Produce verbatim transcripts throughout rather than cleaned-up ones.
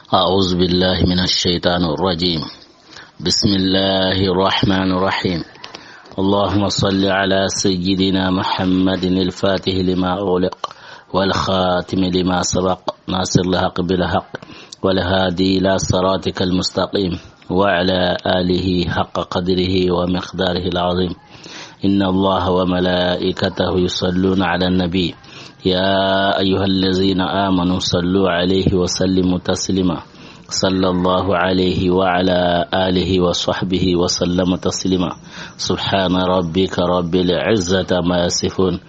أعوذ بالله من الشيطان الرجيم. بسم الله الرحمن الرحيم. اللهم صل على سيدنا محمد الفاتح لما أغلق والخاتم لما سبق ناصر الحق بالحق والهادي إلى صراطك المستقيم وعلى آله حق قدره ومقداره العظيم. إن الله وملائكته يصلون على النبي. يا أيها الذين آمنوا صلوا عليه وسلموا تسليما. صلى الله عليه وعلى آله وصحبه وسلم تسليما. سبحان ربك رب العزة عما يصفون.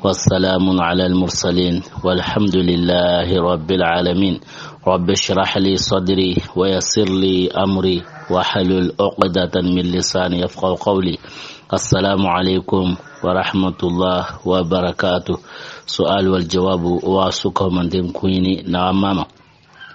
والسلام على المرسلين. والحمد لله رب العالمين. رب اشرح لي صدري ويسر لي أمري واحلل عقدة من لساني يفقهوا قولي. السلام عليكم ورحمة الله وبركاته. سؤال والجواب واسكو من دين كويني نعم ماما.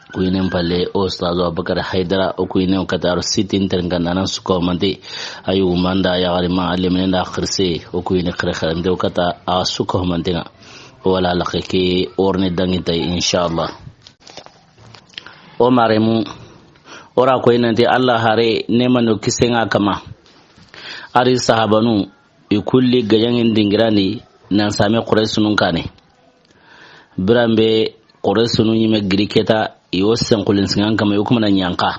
Kuyinen palle o Ustaz Abubakar Haydara, o kuyinen o kata aro sitin terengananan suko mante. Ayu manda ya gari ma aleminen da khirse, o kuyini khire kharande o kata a suko mante nga. Wala la ke orne dangi tay, inshallah. O maremu, ora ko inante Allah hare nemano kisenga kama. Ari sahabanu, i kulli gayangin dingirani nan same Quraysunun kane. Biranbe Quraysunun yime giri keta, i wo senkulen singan kama, i wo kumana ɲanka.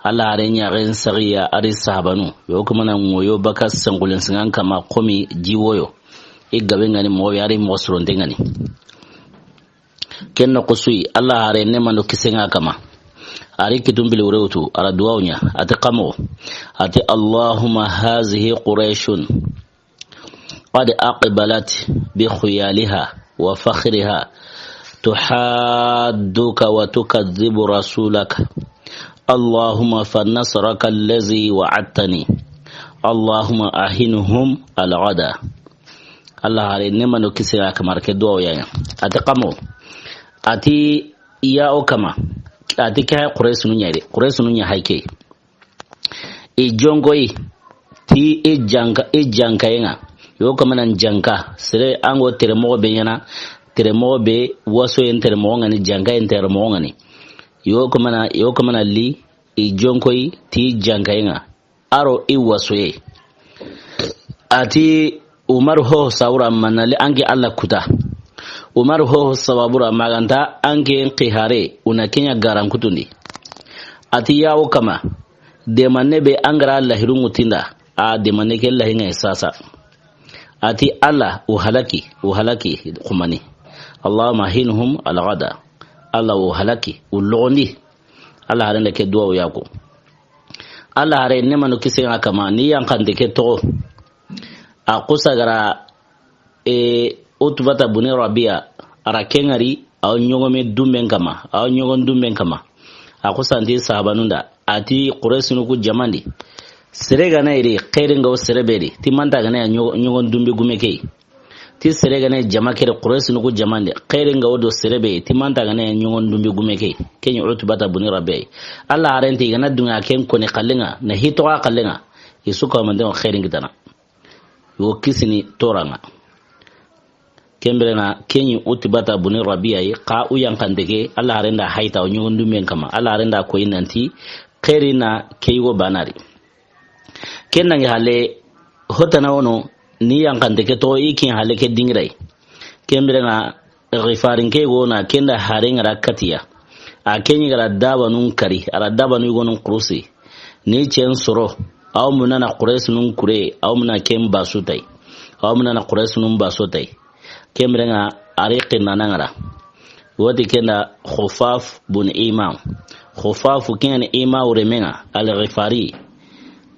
Allah hare ɲaxen saxiya ari sahabanu, i wo kumana ŋoyo baka senkulen singan kama komi jiwoyo. I gabe ngani moxo be, ari moxo soronte ngani. Ken noxo su yi, Allah hare nemano kisenga kama. Ari kitum bili wure wutu, ara duwawu ɲa, ati kamo. Ati, اللهم هذه قريش قد أقبلت بخيالها وفخرها تحادك وتكذب رسولك. اللهم فنصرك الذي وعدتني. اللهم أهنهم الغدا. Allah hare nemano kisenga kama, ara ke duwawu ya ɲa. Ati kamo. Ati ya o kama. Ati ke hay Quraysunu ɲa de. Quraysunu ɲa hay ke. I jonkoyi ti i janka, i jankayenga. Yo kamanan janka. Sere ango tere moxo be ɲana. Tere moxo be wasoyen tere moxo ngani, jankayen tere moxo ngani. Yo kamana, yo kamana li i jonkoyi ti i jankayenga. Aro i wasoye. Ati Umar ho sawura manali anke Allah kuta. Umar ho sababura maganta anke nqihare una kenya garan kutundi. Ati yawo kama. Demane be angara Allah hirungu tinda. A demane ke Allah hinga sasa. Ati Allah u halaki, u halaki kumani. Allahumma hinhum al-ghada. Allah u halaki, u londi. Allah harende ke duwa u yako. Allah hare nemanu kisenga kama ni yankande ke toxo. A kusagara, e, Utbata buni Rabia, ara kengari, aw ɲogome dumben kama, aw ɲogon dumben kama. A kusanti sahabanunda, ati Quraysinu ku jamandi. Sere gana iri, xeeri nga wo sere be di, ti manta gana ya ɲogo-, ɲogon dumbi gume kei. Ti sere gana jama kere Quraysinu ku jamandi, xeeri nga wo do sere be, ti manta gana ya ɲogon dumbi gume kei. Keni Utbata buni Rabia. Allah harenti gana dunga ken koni xallenga, na hitoxa xallenga. Isu ka mande on xeeri ngitana. Yo kisini toranga. Kemberenga keni Utbata buni Rabia yi, xa u yankande ke, Allah harenda hayta o ɲogon dumben kama. Allah harenda koyi nanti, xeeri na ke yugo banari. Ken nangi hale hotana wono, ni yankande ke to i kin hale ke dingirai. Kemberenga Xifarin ke gona kenda hare ngara katiya. A keni gara dabanun kari, ara dabanu yugonun kurusi. Ni cen soro, aw munana Quraysinun kure, aw muna ken basu tai. Aw munana Quraysinun basu tai. Kemberenga ari kinana ngara. Wati kenda Khufaf bun Imam. Khufaf ken Imam remenga, al-Ghifari.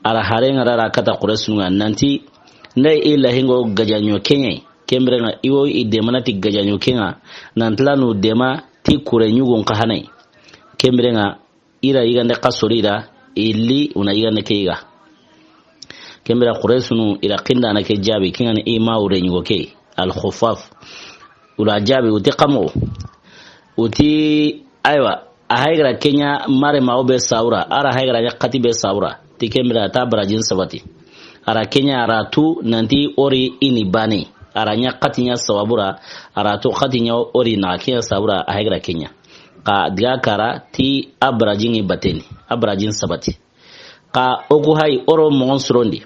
Ara hare ngara ra kata Quraysinun nga nanti, ndai ila hingo gajanyo kenye. Kemberenga iwo i demanati gajanyo kenga, nantlanu dema ti kure ɲugun kahanai. Kemberenga ira yigande kasori ira, illi una yigande ke yiga. Kembira Quraysinu ira kinda na ke jabi, kingani i ma wure ɲugo ke, Al-Khuffaf. Ura jabi, uti kamo. Uti, aywa, a haygara kenya mare ma o be saura, ara haygara ɲa kati be saura. Ti kembira ta barajin sabati. Ara kenya ara tu nanti ori ini bani. Ara ɲa kati ɲa sababura, ara tu kati ɲa ori na kenya sabura, a haygara kenya. Xa diga kara ti a barajin ŋi bateni, a barajin sabati. Xa o ku hayi o ro moxon surondi,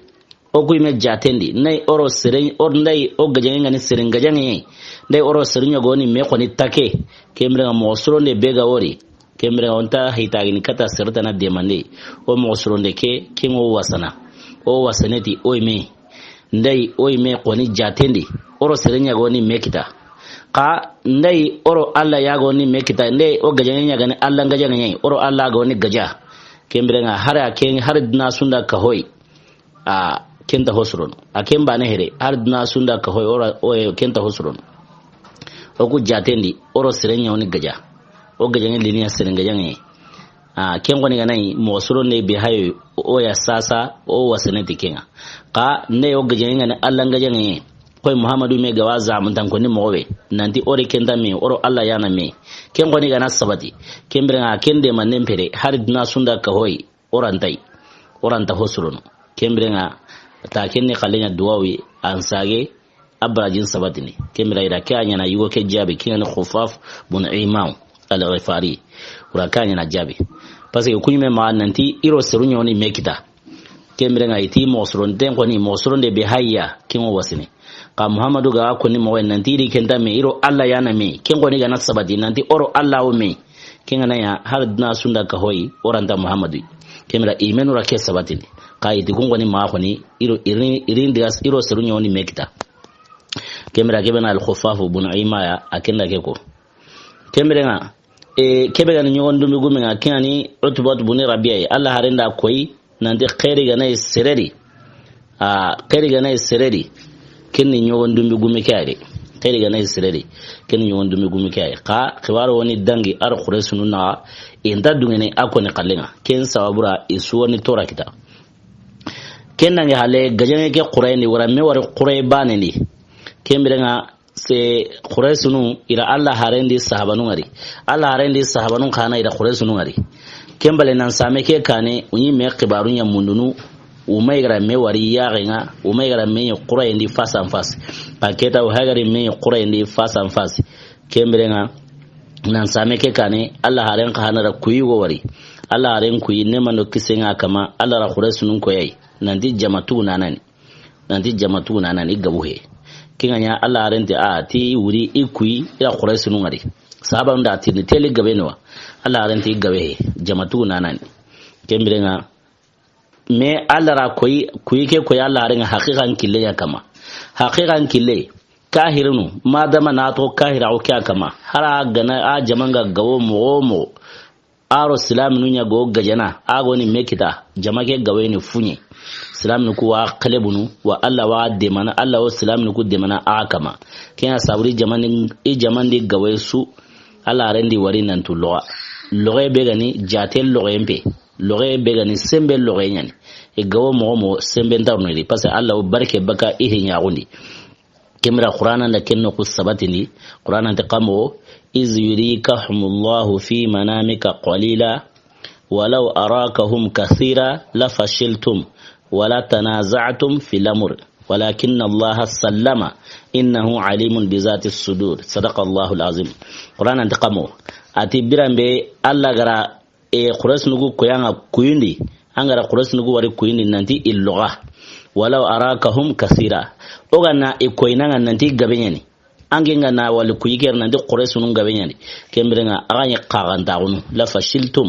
o ku yime jatendi, nda yi o ro seren, o, nda yi o gajaŋe ŋa ni seren gajaŋe, nda yi o ro seren ɲa ga ni me xoni take, ken biren ŋa moxo suronde be ga wori, ken biren ŋa o nta hitagini kata sere tana demande, o moxo suronde ke, ken ŋa o wasana, o wasane ti o yime. Nda yi o yime xoni jatendi, o ro seren ɲa ga ni me kita. Xa nda yi o ro Alla ya ga ni me kita, nda yi o gajaŋe ɲa ga ni Alla gajaŋe ɲa yi, o ro Alla ga ni gaja. Ken biren ŋa hari a ken, hari duna su nda ka hoyi. A ken nta ho surono. A ken bane here, hari duna su nda ka hoyi, o ra, o, e, ken nta ho surono. O ku jatendi, o ro seren ɲa ga ni gaja. O gajaŋe liniya seren gajaŋe. A, ken xoni ga na yi, moxo suronde be hayo, o ya sasa, o wasane ti ken ŋa. Xa, nda yi o gajaŋe ŋa ni Alla gajaŋe, xoyi Muhammadu me ga wa zamuntan koni moxo be, nanti o ri ken nta me, o ro Alla ya na me. Ken xoni ga na sabati, ken biren ŋa ken demanden pere, hari duna su nda ka hoyi, o ra nta yi, o ra nta ho surono. Ken biren ŋa, ta ken ni xalle ɲa duwawi, an sage, a barajin sabatini. Ken biren ŋa i ra ke a ɲaana yugo ke jaabi, ken ŋa ni Xufaf bun Imaw al-Ghifari. O ra ke a ɲaana jaabi. Parce que ku yime maxa nanti i ro seru ɲa ga ni me kita. Ken biren ŋa i ti moxo suronten xoni, moxo suronde be hayi ya, ken ŋa o wasini. Xa Muhammadu ga koni moxo nanti i ri ken nta me, i ro Alla ya na me. Ken xoni ga na sabati nanti o ro Alla wo me. Ken ga na ya, hari duna su nda ka hoyi, o ra nta Muhammadu. Ken biren ŋa i menu ra ke sabatini. Xa i ti kun xoni maxa xoni, i ro, i ri, i ri ndiga, i ro seru ɲa ga ni me kita. Ken biren ŋa ke be na Al-Xufaf bun Imaw ya, a ken da ke ko. Ken biren ŋa, e, ke be ga ni ɲogon dunbi gume ŋa, ken ŋa ni Utbat bun Rabi'a yi, Alla haren da a koyi, nanti xeeri ga na yi sere di. A, xeeri ga na yi sere di. Ken ni ɲogon dunbi gume ke ya de. Xeeri ga na yi sere di. Ken ni ɲogon dunbi gume ke ya de. Xa, xibaro wo ni dangi, a ro Quraysinu naxa, i nta duŋene a koni xalle ŋa. Ken sababu ra, i su wo ni tora kita. Ken dangi halle, gajaŋe ke Qurayni, wara me wari Quray bane ni. Ken biren ŋa, se Quraysinu, i ra Alla haren di sahabanu ŋari. Alla haren di sahabanu xa na i ra Quraysinu ŋari. Ken bale nan same ke kane, o ɲi me xibaru ɲa mundunu, o ma i ga ra me wari yaxe ŋa, o ma i ga ra me ɲi Qurayni face en face. Xa ke ta o ha i ga ri me ɲi Qurayni face en face. Ken biren ŋa, nan same ke kane, Alla haren xa na ra kuyi go wari. Alla haren kuyi, neema do kisiye ŋa a kanma, Alla ra Quraysinu koyi a yi. Nanti jama tugu na a ni. Nanti jama tugu na a ni, i gabu he. Ken ŋa ɲa Alla haren ti a ti wuri i kuyi, i ra Quraysinu ŋari. Sahabanu da ti ni teli gabe ni wa. Alla haren ti i gabe he, jama tugu na a ni. Ken biren ŋa, me Alla ra koyi, kuyi ke koyi Alla haren ŋa haqiqan kille ya kanma. Haqiqan kille, kahirinu, madama na to kahira o ke ya kanma. Hari a ga na a jama ŋa gawo moxo wo moxo. A ro silaminu ɲa ga o gajana, a ga ni me kita, jama ke gawe ni fuɲe. Silaminu ku wa xelebunu, wa Alla wa demana, Alla wo silaminu ku demana a kanma. Ken ŋa sabu ri jamandi, i jamandi gawe su, Alla haren di wari nantu loxa. Loxe be ga ni, jate loxe mpe. Loxe be ga ni, sembe loxe ɲa ni. I gawo moxo moxo, sembe nta ro ni di. Parce que Alla wo barke baka i he ɲaxundi. Ken biren ŋa Qur'ana nda ken noxu sabatini, Qur'ana nti xa moxo, إذ يريكهم الله في منامك قليلا ولو أراكهم كثيرا لفشلتم ولتنازعتم في الأمر ولكن الله سلم إنه عليم بذات الصدور. صدق الله العظيم. Qur'ana nti xa moxo, a ti biran be Alla ga ra e, Quraysinu ku koyi an ŋa kuyindi. An ga ra Quraysinu ku wari kuyindi nanti i loxa. ولو أراكهم كثيرا. O ga na i koyini an ŋa nanti i gabe ɲa ni. An ke ga na wali kuyi ke ri nanti Quraysinu gabe ɲa ni. Ken biren ŋa, a ga ɲi xaxantaxunu. لفشلتم.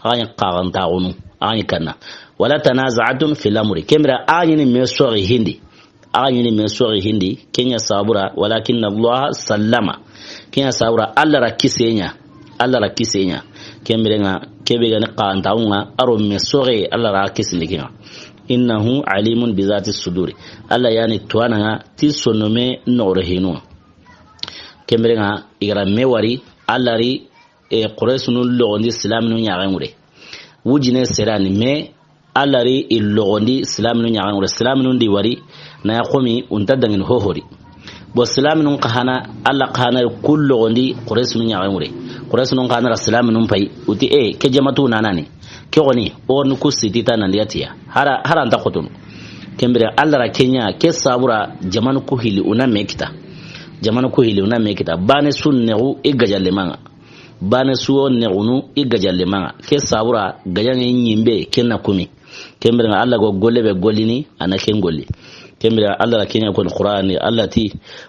A ga ɲi xaxantaxunu. A ga ɲi kanna. ولتنازعتم في الأمر. Ken biren ŋa, a ga ɲi ni me soxi hindi. A ga ɲi ni me soxi hindi, ken ɲa sabu ra, ولكن الله سلم. Ken ɲa sabu ra, Alla ra kisiye ɲa. Alla ra kisiye ɲa. Ken biren ŋa, ke be ga ni xaxantaxu ŋa, a ro me soxe, Alla ra kisindi ken ŋa. إنه عليم بذات الصدور. Alla ya ni tuwaana ŋa, ti sondomme noxoro hinu. Ken biren ŋa, i ga ra me wari, Alla ri, e, Quraysinu loxondi silaminu ɲaxen ŋure. Wujine sere ni, mais Alla ri i loxondi silaminu ɲaxen ŋure. Silaminu ndi wari, na ya xomi, o nta dangini hohori. Bon, silaminu xa hana, Alla xa hana ku loxondi Quraysinu ɲaxen ŋure. Quraysinu xa hana ra silaminu pay, o ti, e, ke jama tugu na a ni. Ke xoni, o ni ku siti ta nan diga tiya. Hara, hara nta xotunu. Ken biren Alla ra ken ɲa, ke sabu ra jamanu ku hili, o na me kita. Jamanu ku hili, o na me kita. Bane su nexu i gajalle ma ŋa. Baane su wo nexunu i gajalle maŋa. Ke sabura gajaŋe ɲimbe ken na kumi. Ken biren ŋa Alla ga golle be gollini, a na ken golli. Ken biren ŋa Alla ra ken ɲa ko Qur'ani, Alla ti: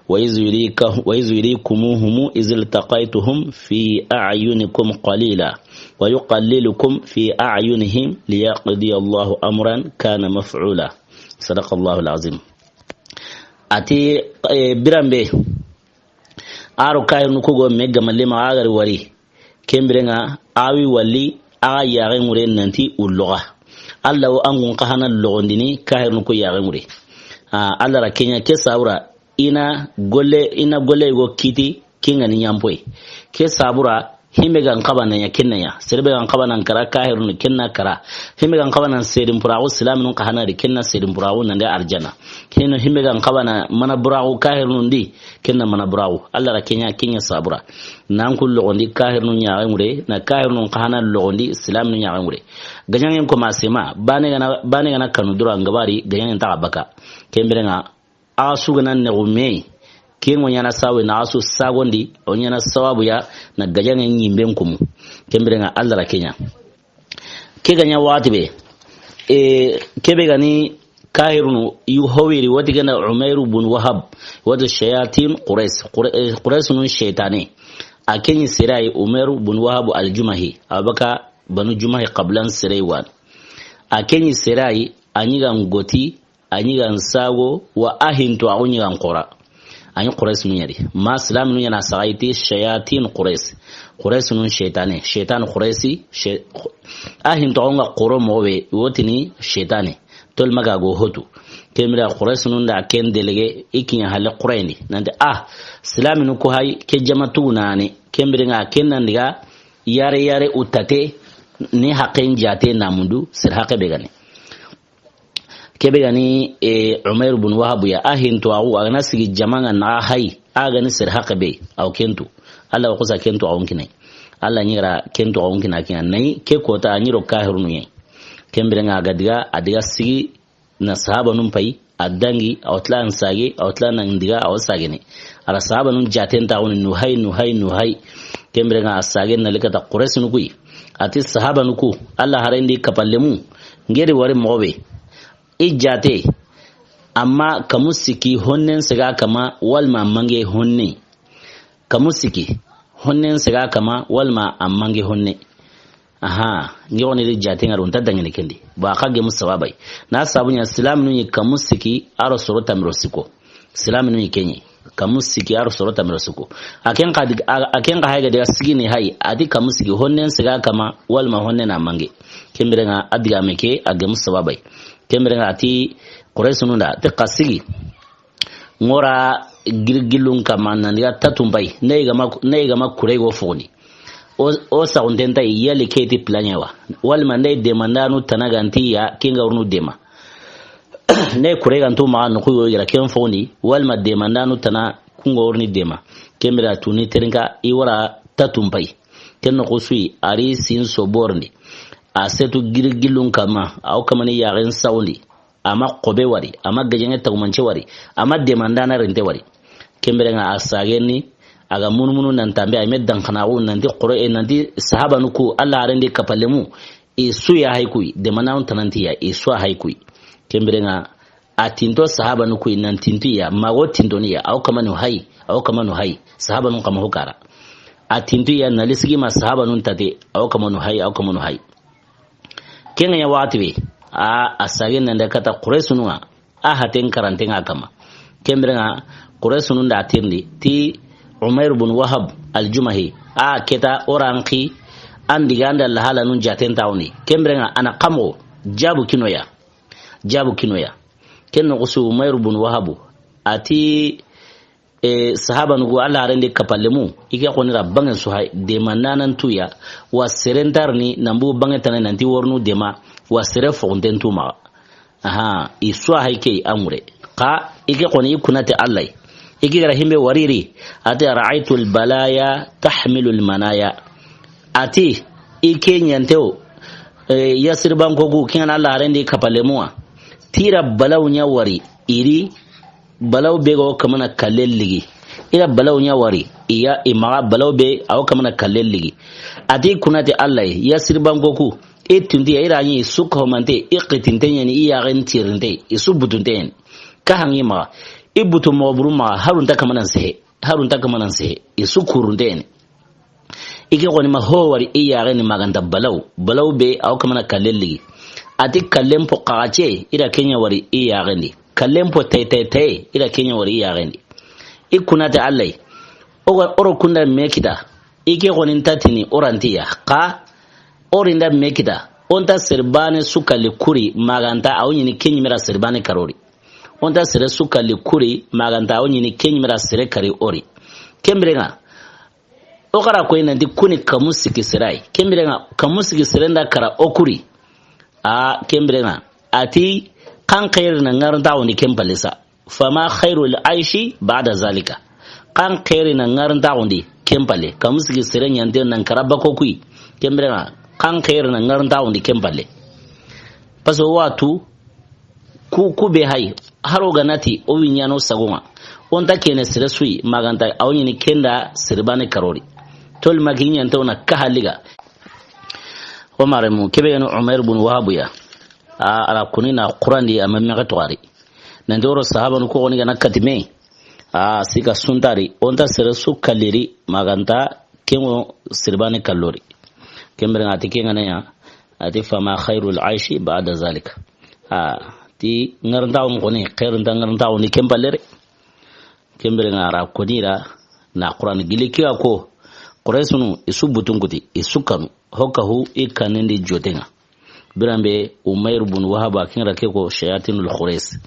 "Wa iz yurika-, wa iz yurikumuhum iz iltaqaytuhum fi a'yunikum qalila, wa yuqallilukum fi a'yunihim liyaqdi Allahu amran kana maf'ula." Sadaqallahu al-azim. A ti, eh, biran be, a ro kahirinu ku ga me gamalle ma a ga ri wari. Ken biren ŋa a wi walli a ga yaxen ŋure nanti u loxa. Alla wo an kun xa hana loxondini kahirinu ku yaxen ŋure. A, Alla ra ken ɲa ke sabura i na golle, i na golle go kiti ken ŋa ni ɲampoy. Ke sabura himbe ga n xaba na ɲa ken na ɲa. Sere be ga n xaba na n kara kahirinu ken na kara. Himbe ga n xaba na n serin puraxu silaminu xa hana ri ken na serin puraxu nan de arjana. Hino himbe ga n xaba na mana buraxu kahirinu ndi ken na mana buraxu. Alla ra ken ɲa, ken ɲa sabura. Nan ku loxondi kahirinu ɲaxen ŋure, na kahirinu xa hana loxondi silaminu ɲaxen ŋure. Gajaŋen ko ma sema, baane ga na, baane ga na kanu dura n gabari, gajaŋen ta xa baka. Ken biren ŋa, a su ga na nexu me, ken ŋo ɲaana sawe na a su sagondi, o ɲaana sawabu ya, na gajaŋen ɲimben kumu. Ken biren ŋa Alla ra ken ɲa. Ke ga ɲa waxati be, e, ke be ga ni kahirinu yu howiri, wati gena Umairu bun Wahab, wati shayatin Quraysh, Qura-, e, Quraysh nun shaytane. A ken ɲi sere yi Umairu bun Wahab al-Jumahi, a baka Banu Jumahi qabilan sere yi wani. A ken ɲi sere yi, a ɲi ga n goti, a ɲi ga n sago, wa a hinto a ɲi ga n xora. A ɲi Quraysh nun ɲa di. Ma silaminu ɲaana saga i ti shayatin Quraysh. Quraysh nun shaytane. Shaytan Qurayshi, she-, a hinto a ŋa xoro moxo be, wotini shaytane. Tol maga go hotu. Ken biren Quraysh nun da ken delege, i ken ɲa halle Qurayni. Nanti, ah, silaminu ku hay, ke jama tu nani. Ken biren ŋa ken nan diga, yare yare u tate, ni haqqen jate na mundu, sir haqqe be ga ni. Ke be ga ni, e, Umair bun Wahabu ya, a hinto a wu, a ga na sigi jama ŋa na hay, a ga ni sir haqqe be, a wa ken tu. Alla wa xusa ken tu a wa n kini. Alla ɲi ra ken tu a wa n kini a ken ŋa. Nayi, ke kota a ɲi ro kahirunu ye. Ken biren ŋa a ga diga, a diga sigi, na sahabanun pay, a dangi, a wa tila n sage, a wa tila na n diga, a wa sagene. A ra sahabanun jaten ta woni nu hay, nu hay, nu hay. Ken biren ŋa a sagen na likata Qurayshinu ku yi. A ti sahabanu ku, Alla haren di kapallemu, n geri wari moxo be. I jate, amma kamu siki honnen sega kama, walma mange honne. Kamu siki, honnen sega kama, walma a mange honne. Aha, nge woni de jate ŋa ro nta dangene kendi. Ba xa gemu sababay. Na sabu ɲa silaminu ɲi kamu siki, a ro soro tamiro siko. Silaminu ɲi ken ɲi. Kamu siki, a ro soro tamiro siko. A ken xa dig-, a, a ken xa hay ga diga sigi ni hay. A ti kamu sigi, honnen sega kama, walma honne na mange. Ken biren ŋa a diga me ke, a gemu sababay. Ken biren ŋa a ti Qurayshinu nda, ti xa sigi. Ŋora girgilun kama nan diga tatum bay. Ne i ga ma, ne i ga ma kure go foni. O, o saxunten ta yali ke ti planya wa. Walma ne demandanu tana ga nti ya, ken ga wurunu dema. Ne kure ga ntu maxa no ku yo yira ken foni. Walma demandanu tana ku ŋa wuruni dema. Ken bira tuni terinka i wara tatum bay. Ken no xusuyi, a ri sin so borni. A setu girgilun kama, a wo kamani yaxen sawundi. A ma xobe wari, a ma gajaŋe tagumance wari, a ma demandana rente wari. Ken biren ŋa a sageni, a ga munumunu nan tambe, a yi me dankanaxu, nanti xoro, e, nanti sahabanu ku, Alla haren di kapallemu, i su ya hay kuyi, demandanu tananti ya, i su ya hay kuyi. Ken biren ŋa a tinto sahabanu kuyi, nan tintu ya, mago tintoni ya, a wo kamanu hay, a wo kamanu hay, sahabanu kama hukara. A tintu ya, na lisigi ma sahabanu tate, a wo kamanu hay, a wo kamanu hay. Ken ŋa ɲa waxati be, a, a sagen nan da kata Qurayshinu ŋa, a haten karanten ŋa kama. Ken biren ŋa Qurayshinu nda tirindi, ti Umair bun Wahab al-Jumahi, a keta oranki, an diga an da lahalanun jaten tawni. Ken biren ŋa a na kamo, jabu kinoya. Jabu kinoya. Ken no xusu Umair bun Wahabu. A ti, e, sahabanu ku, Alla haren di kapallemu, i ke xoni ra bangen su hay, demandanan tu ya, wa seren tarni, nan bu bange tane nanti wornu dema, wa sere foxunten tu maxa. Aha, i su ya hay ke a ŋure. Xa, i ke xoni i kunate Alla yi. I ke gara himbe wariri, a ti, "Ra'aytul balaya tahmilul manaya." A ti, i ke ɲantewo, e, Yasir banko ku, ken ŋa na Alla haren di kapallemu wa. Tira balaw ɲa wari, iri, balaw be ga wo kamana kalle ligi. I da balaw ɲa wari, i ya, i maxa balaw be, a wo kamana kallen ligi. A ti i kuna ti Alla yi, ya siribanko ku, i tunti ya, i ra ɲi su kahumante, i xitinte ɲeni, i yaxen tirinte, i su butunte ɲeni. Ka hangi maxa, i butu moxo buru maxa, harunta kamanan sehe, harunta kamanan sehe, i su kurunte ɲeni. I ke xoni ma ho wari i yaxen di maganta balaw. Balaw be, a wo kamana kallen ligi. A ti kallen po xaxace, i da ke ɲa wari i yaxen di. Kallen po tay tay tay, i da ke ɲa wari i yaxen di. I kuna ti Alla yi. O ga, o ro kunda me kita. I ke xoni nta tini o ra nti ya. Xa, o ri nda me kita. O nta sere baane su kalli kuri maganta, a wo ɲini ke ɲi me ra sere baane kari o ri. O nta sere su kalli kuri maganta, a wo ɲini ke ɲi me ra sere kari o ri. Ken biren ŋa, o xa ra koyi nanti kuni kamu siki sere yi. Ken biren ŋa, kamu siki sere nda kara o kuri. A, ken biren ŋa, a ti, kan xeeri na ŋarintaxundi ken palle sa. Fama khairul aishi ba'da zalika. Kan xeeri na ŋarintaxundi ken palle. Kamu siki sere ɲante nan kara bako kuyi. Ken biren ŋa, kan xeeri na ŋarintaxundi ken palle. Parce que watu, ku, ku be hay, haro ga na ti, o wi ɲaana o sagon ŋa. O nta kene sere su yi, maganta, a wo ɲini ke nda sere baane kari o ri. Tol maki ɲante o na ka haliga. O maremu, ke be ga ni Umair bun Wahabu ya. A, a ra kuni na Quran di, a ma mexe toxari. Nanti o ro sahabanu ko xoni ga na kati me. A, sika suntari, o nta sere su kalli ri, maganta, ken ŋo sere baane kalli o ri. Ken biren ŋa a ti ken ŋa na ya, a ti fama khairul aishi ba'da zalika. A, ti ŋarintaxun xoni, xeerinta ŋarintaxundi ken palle re. Ken biren ŋa a ra koni ra na Quran gili ke ga ko, Quraysinu i su butun kuti, i su kanu, ho ka hu i kannen di joten ŋa. Biran be Umair bun Wahaba ken ra ke ko shayatinul Qurays.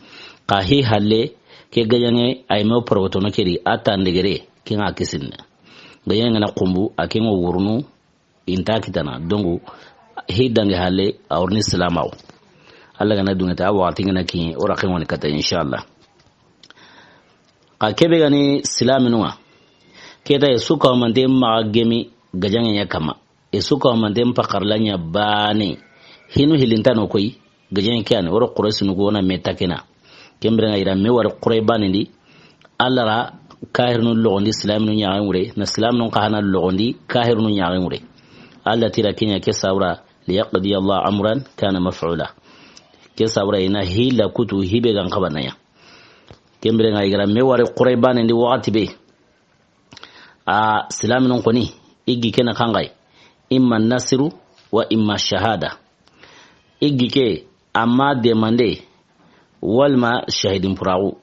Xa hi halle ke gajaŋe ay me o porogotono ke di a tandegere ken ŋa kisinne. Gajaŋe ŋa na xumbu a ken ŋo wurunu i nta kitana. Donc, hi dange halle a wurni silamaw. Alla ga na duŋe ta a waxati ŋa na kiɲe, o ra ken ŋoni kata, inshallah. Xa ke be ga ni silaminu ŋa, ke ta ye su kahumante maxa gemi gajaŋe ɲa kama. E su kahumante n pakarla ɲa baane. Hinu hilinta no koyi, gajaŋe ke yani, o ro Quraysinu ko o na me ta ke na. Ken biren ŋa i ra me wari Quray baane ndi, Alla ra kahirinu loxondi silaminu ɲaxen wure, na silaminu xa hana loxondi kahirinu ɲaxen wure. Alla ti ra ke ɲa ke sabura, liyaqdi Allahu amran kana maf'ula. Ke sabura i na hila kutu hi be ga n xabana ɲa. Ken biren ŋa i ga ra me wari Quray baane ndi waxati be. A, silaminun xoni, i gi ke na xanxay. Imma nasiru wa imma shahada. I gi ke, amma demande, walma shahidin puraxu.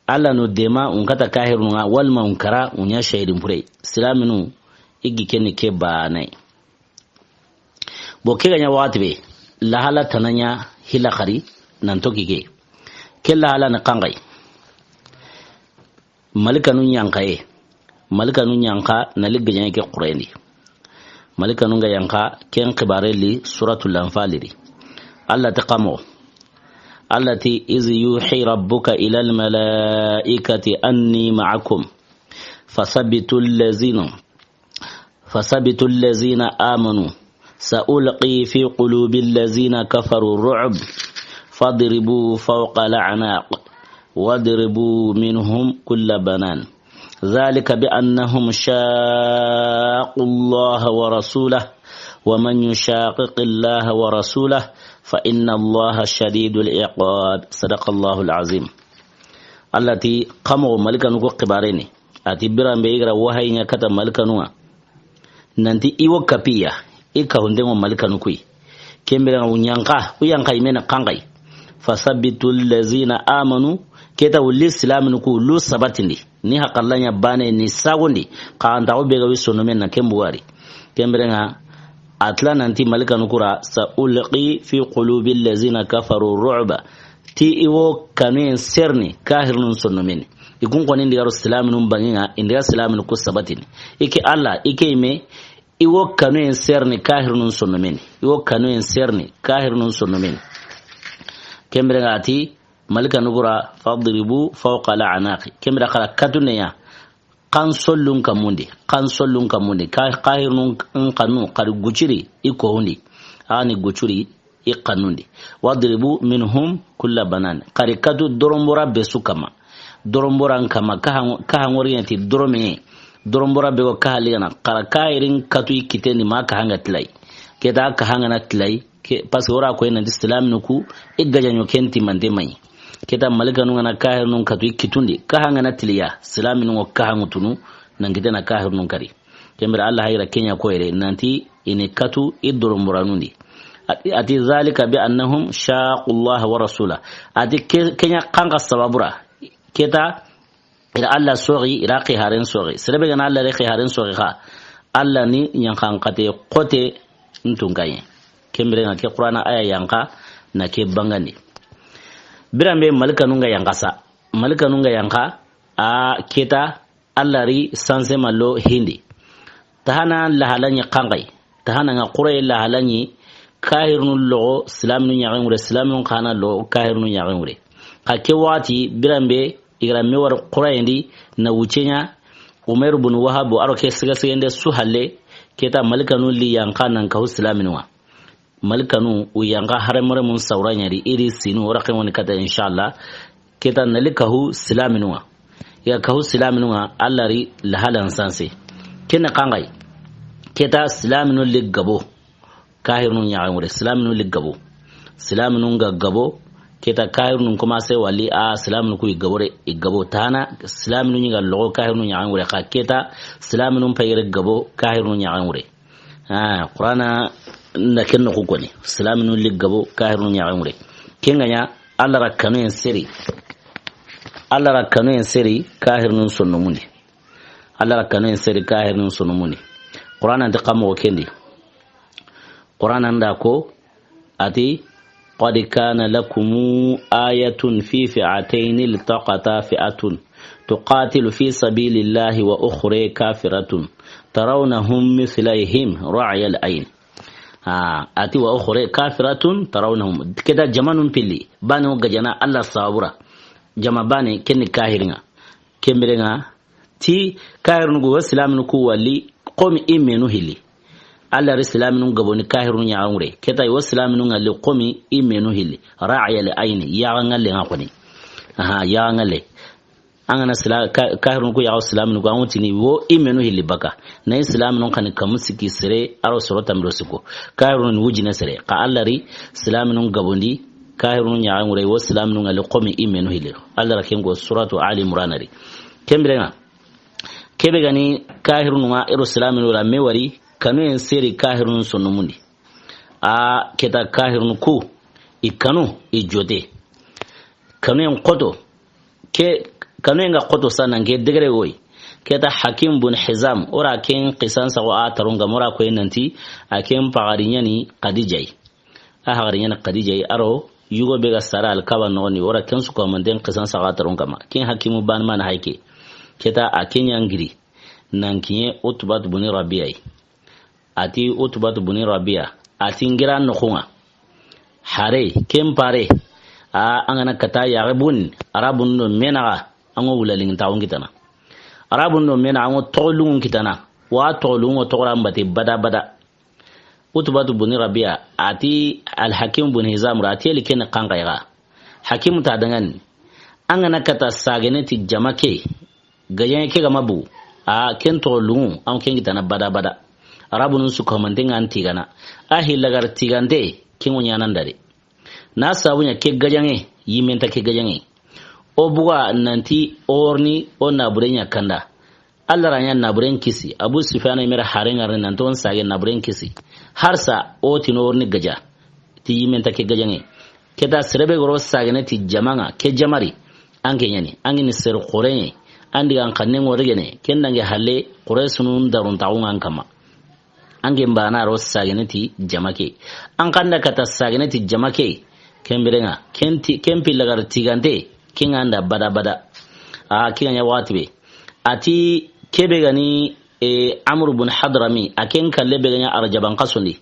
Alla no dema, un kata kahirun ŋa, walma un kara, un ɲa shahidin pure. Silaminu, i gi ke ni ke baane. Bo ke ga ɲa waxati be, lahala tana ɲa hila xari, nan toki ke. Ke lahala ni xanxay. Malikanu ɲanxaye. Malikanu ɲanxa na li gajaŋe ke Qurayni. Malikanu ga yanxa ken xibare li Suratul Anfal ri. Alla ti xa mo. Alla ti, "Iz yuhi rabbuka ilal malaikati anni ma'akum. Fasabbitul lazina." فثبتوا الذين آمنوا سألقي في قلوب الذين كفروا الرعب فاضربوا فوق الأعناق واضربوا منهم كل بنان ذلك بأنهم شاقوا الله ورسوله ومن يشاقق الله ورسوله فإن الله شديد العقاب. صدق الله العظيم. Alla ti xa moxo malikanu ko xibare ni. A ti biran be i ga ra wahayi ɲa kata malikanu ŋa. Nanti i wo kapiya, i kahunde ŋo malikanu kuyi. Ken biren ŋa u ɲanxa, u yanxa i me na xanxay. Fasabbitul lazina amanu, ke ta wulli silaminu ku, lu sabatindi. Ni haxalla ɲa baane ni sagondi, xa anta o be ga wi sonno men na ken bugari. Ken biren ŋa, a tila nanti malikanu ku ra, sa ulqi fi qulubi allazina kafaru ru'ba. Ti i wo kanuyen serni, kahirnun sonno meni. I kun xoni ndi ga ro silaminun banŋi ŋa, i ndi ga silaminu ku sabatini. I ke Alla, i ke i me, i wo kanuyen serni, kahirnun sonno meni. I wo kanuyen serni, kahirnun sonno meni. Ken biren ŋa a ti, malikanu ku ra, fadribu fawqa al-a'naqi. Ken biren xa ra katu ne ya. Xan sollun kamundi, xan sollun kamundi. Ka-, kahirnun n xanu, xa ri guciri, i kohundi. A ni guciri, i xanundi. Wadribu minhum kulla banan. Xa ri katu dorombora be su kama. Doromboran kama, kaha, kaha ŋori ɲa ti dorome. Dorombora be go kaha ligana. Xara kahirin katu i kitendi ma kaha ŋa tilay. Keta kaha ŋa na tilay. Ke, parce que ora koy nanti silaminu ku, i gajaɲo ken timante mayi. Keta malikanu ŋa na kahirnun katu i kitundi. Kaha ŋa na tiliya. Silaminu ŋo kaha ŋutunu. Nan kitena kahirnun kari. Kembere Allah hayra kenya koyre. Nanti ini katu i doromboranundi. Ati, ati, "Zalika bi annahum shaqu Allah wa rasula." Ati ke-, kenya kanka sababura. Keta ira Allah soxi, ira xiharen soxi. Serebe gana Allah re xiharen soxi xa. Allah ni ɲanxan xate xote ntunkaye. Kembere ŋa ke Qur'ana aya yanka na ke bangandi. Biranbe malikanu ŋa yanka sa. Malikanu ŋa yanka a keta Allah ri sanse mallo hindi. Tahana lahalani kankai. Tahana ŋa Qur'an lahalani kahirnu logo silaminu ɲaxen ŋure, silaminu xana logo kahirnu ɲaxen ŋure. Xa ke waxati biranbe igra me war Qur'an ndi na wucenya Umayr bin Wahab aro ke siga sigende su halle keta malikanu li yanka nan kahu silaminu wa. Malikanu u yanka haremore mun sawra ɲari iri sinu wara ken woni kata inshallah. Keta nali kahu silaminu wa. Ya kahu silaminu wa Allah ri lahalan sanse. Kene kangai. Keta silaminu li gabo. Kahirnu ɲaxen ŋure, silaminu li gabo. Silaminu ŋa gabo, keta kahirnu commencé wali a silaminu ku i gabo re, i gabo tana, silaminu ɲi ga logo kahirnu ɲaxen ŋure, xa keta silaminu payere gabo kahirnu ɲaxen ŋure. Ah, Qur'ana na ken noxu koni. Silaminu li gabo kahirnu ɲaxen ŋure. Ken ga ɲa, Allah ra kanu en seri. Allah ra kanu en seri kahirnu sonnomundi. Allah ra kanu en seri kahirnu sonnomundi. Qur'ana nti kamo kendi. Qur'ana nda ko, ati, "Qad kana lakum ayatun fi fi'atayn iltaqata fi'atun tuqatilu fi sabilillahi wa ukhra kafiratun tarawnahum mithlihim ra'yal ayn." Ah, ati, "Wa ukhra kafiratun tarawnahum." Keda jamanun pilli. Bani o gajana Allah sabura. Jama bani kenni kahiringa. Kembirenga. Ti kahirunu go silaminu ku wali komi imenu hili. Allah ri silaminu gaboni kahirunu ɲaxangure. Keta wo silaminu ŋalli komi imenu hili. Ra'yal ayni. Yaxa ŋalle ŋa koni. Aha, yaxa ŋalle. An ga na sila-, ka-, kahirun ku yaxa silaminu ku, an wutini wo i menu hilli baka. Na i silaminu kani kamu siki sere, aro soro tamiro siko. Kahirun ni wujine sere. Ka Allah ri silaminu gabondi, kahirun ɲaxa ŋure, wo silaminu ŋalli komi i menu hilli. Allah ra ken go suratu Ali Imran ri. Kembirenga. Kebe gani kahirun ŋa ero silaminu ra me wari, kanu en seri kahirun sonnomundi. A keta kahirun ku, i kanu, i jote. Kanu en koto, Ke, kanu en ga koto sa nan ke degere woy. Keta Hakim bun Hizam, ora ken qisan sa wa a taron ga mora koy nanti, a ken pagari ɲani Khadija yi. A hagari ɲani Khadija yi, aro, yugo be ga sara Alkaba noxoni, ora ken su ko manten qisan sa wa a taron ga ma. Ken Hakimu ban man hayke. Keta a ken ɲangiri, nan kiɲe Utbat buni Rabia yi. Ati Utbatu buni Rabia, ati ngira noxunga. Hare, ken pare. A, an ga na kata yaxe bun, Arabun do menaxa, an go wula lingin taxun kitana. Arabun do menaxa, an go toxolungun kitana. Wa toxolungun toxora mbate bada bada. Utbatu buni Rabia, ati Alhakim buni Hizam ra, ati eli ken kanka yaxa. Hakim ta dangani. An ga na kata sagene ti jama ke. Gajaŋe ke ga ma bugu. A, ken toxo lungu, an ken kitana bada bada. Arabunun su ko manten ŋa an tigana. A hillagar tigante, ken ŋo ɲanan dare. Na sabu ɲa ke gajaŋe, yimen ta ke gajaŋe. O buga nanti orni o nabure ɲa kanda. Allah ra ɲa naburen kisi. Abu Sufyan i mera hare ŋarni nanti on sage naburen kisi. Harsa o tino orni gaja. Ti yimen ta ke gajaŋe. Keta serebe goro sagene ti jamaŋa, ke jamari. An ke ɲani, an gini ser xoreɲe. An diga an xanne ŋorigene, ken dange halle, Quraysunun darun taxun an kama. An gen bana ro sagene ti jamake. An kanda kata sagene ti jamake. Ken birenga, ken ti, ken pillagar tigante, ken anda bada bada. A, ken ɲa waxati be. Ati kebe gani, e, Amr bun Hadrami, a ken kalle be ganya arjaban kasundi.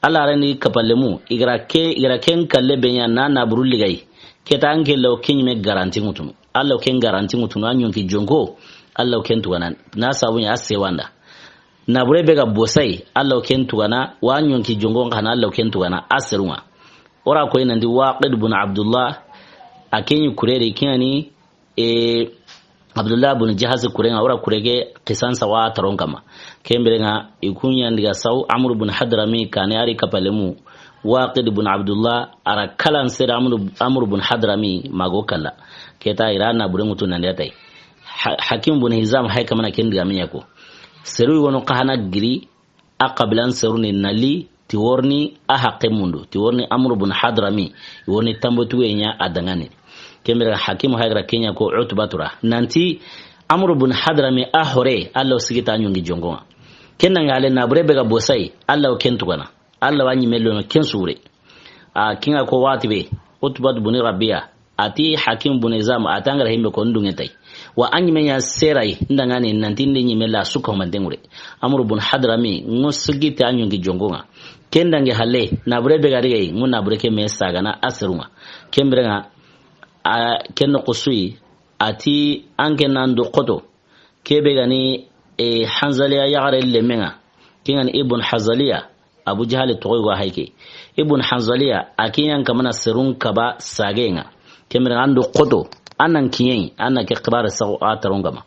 Allah rendi kapallemu, igra ke, igra ken kalle be ɲa na naburu ligay. Keta an ke law ken ɲime garanti ŋutunu. Allah ken garanti ŋutunu, an ɲonki jonko. Allah ken tugana. Na sabu ɲa a sewanda. Nabure be ga bosay, Allah ken tugana, wa an ɲonki jonko kana Allah ken tugana, a serunga. Ora koy nandi Waqid bun Abdullah, a ken ɲi kureri, ken ɲani e, Abdullah bun Jahasi kuren ŋa, o ra kure ke xisan sawa taron kama. Ken biren ŋa, i ku ɲa n diga saw Amru bun Hadrami kane a ri kapalemu, Waqid bun Abdullah, a ra kalan sere Amru, Amru bun Hadrami ma go kalla. Ke ta i ra na bure ŋutu nan de tay. Ha-, Hakim bun Hizam hay kamana ken diga me ɲa ko. Seru wono ka hana giri, a xabilan seruni nali, ti worini a haqqe mundu, ti worini Amru bun Hadrami, i worini tambotuwe ɲa a dangani. Ken biren Hakimu hay ga ra ke ɲa ko Utbatu ra. Nanti Amru bun Hadrami a hore, Alla wo sigi ti a ɲongi jonko ŋa. Ken na ŋa le na bure be ga bosay, Alla wo ken tugana. Alla wa ɲi me lono ken sure. A ken ŋa ko waxati be, Utbatu bun Rabi'a, a ti Hakim bun Hizam, a ti an ga ra himbe ko n dunŋe tay. Wa a ɲi me ɲa seray, n dangani nanti n de ɲi me la suka manten ŋure. Amru bun Hadrami, ŋo sigi ti a ɲongi jonko ŋa. Ken dangi halle, na bure be ga ri gay, ŋo na bure ke me sagana a seru ŋa. Ken biren ŋa, a ken no kusuyi, a ti an ken nan do xoto. Ke be ga ni, e, Hanzaliya yaxare lemen ŋa. Ken ga ni Ibn Hanzaliya, Abu Jahali toxo go hay ke. Ibn Hanzaliya, a ke ɲa n kamana serun kaba sage ŋa. Ken biren ŋa an do xoto, an nan kiɲe, an na ke xibare saxu a taron kama.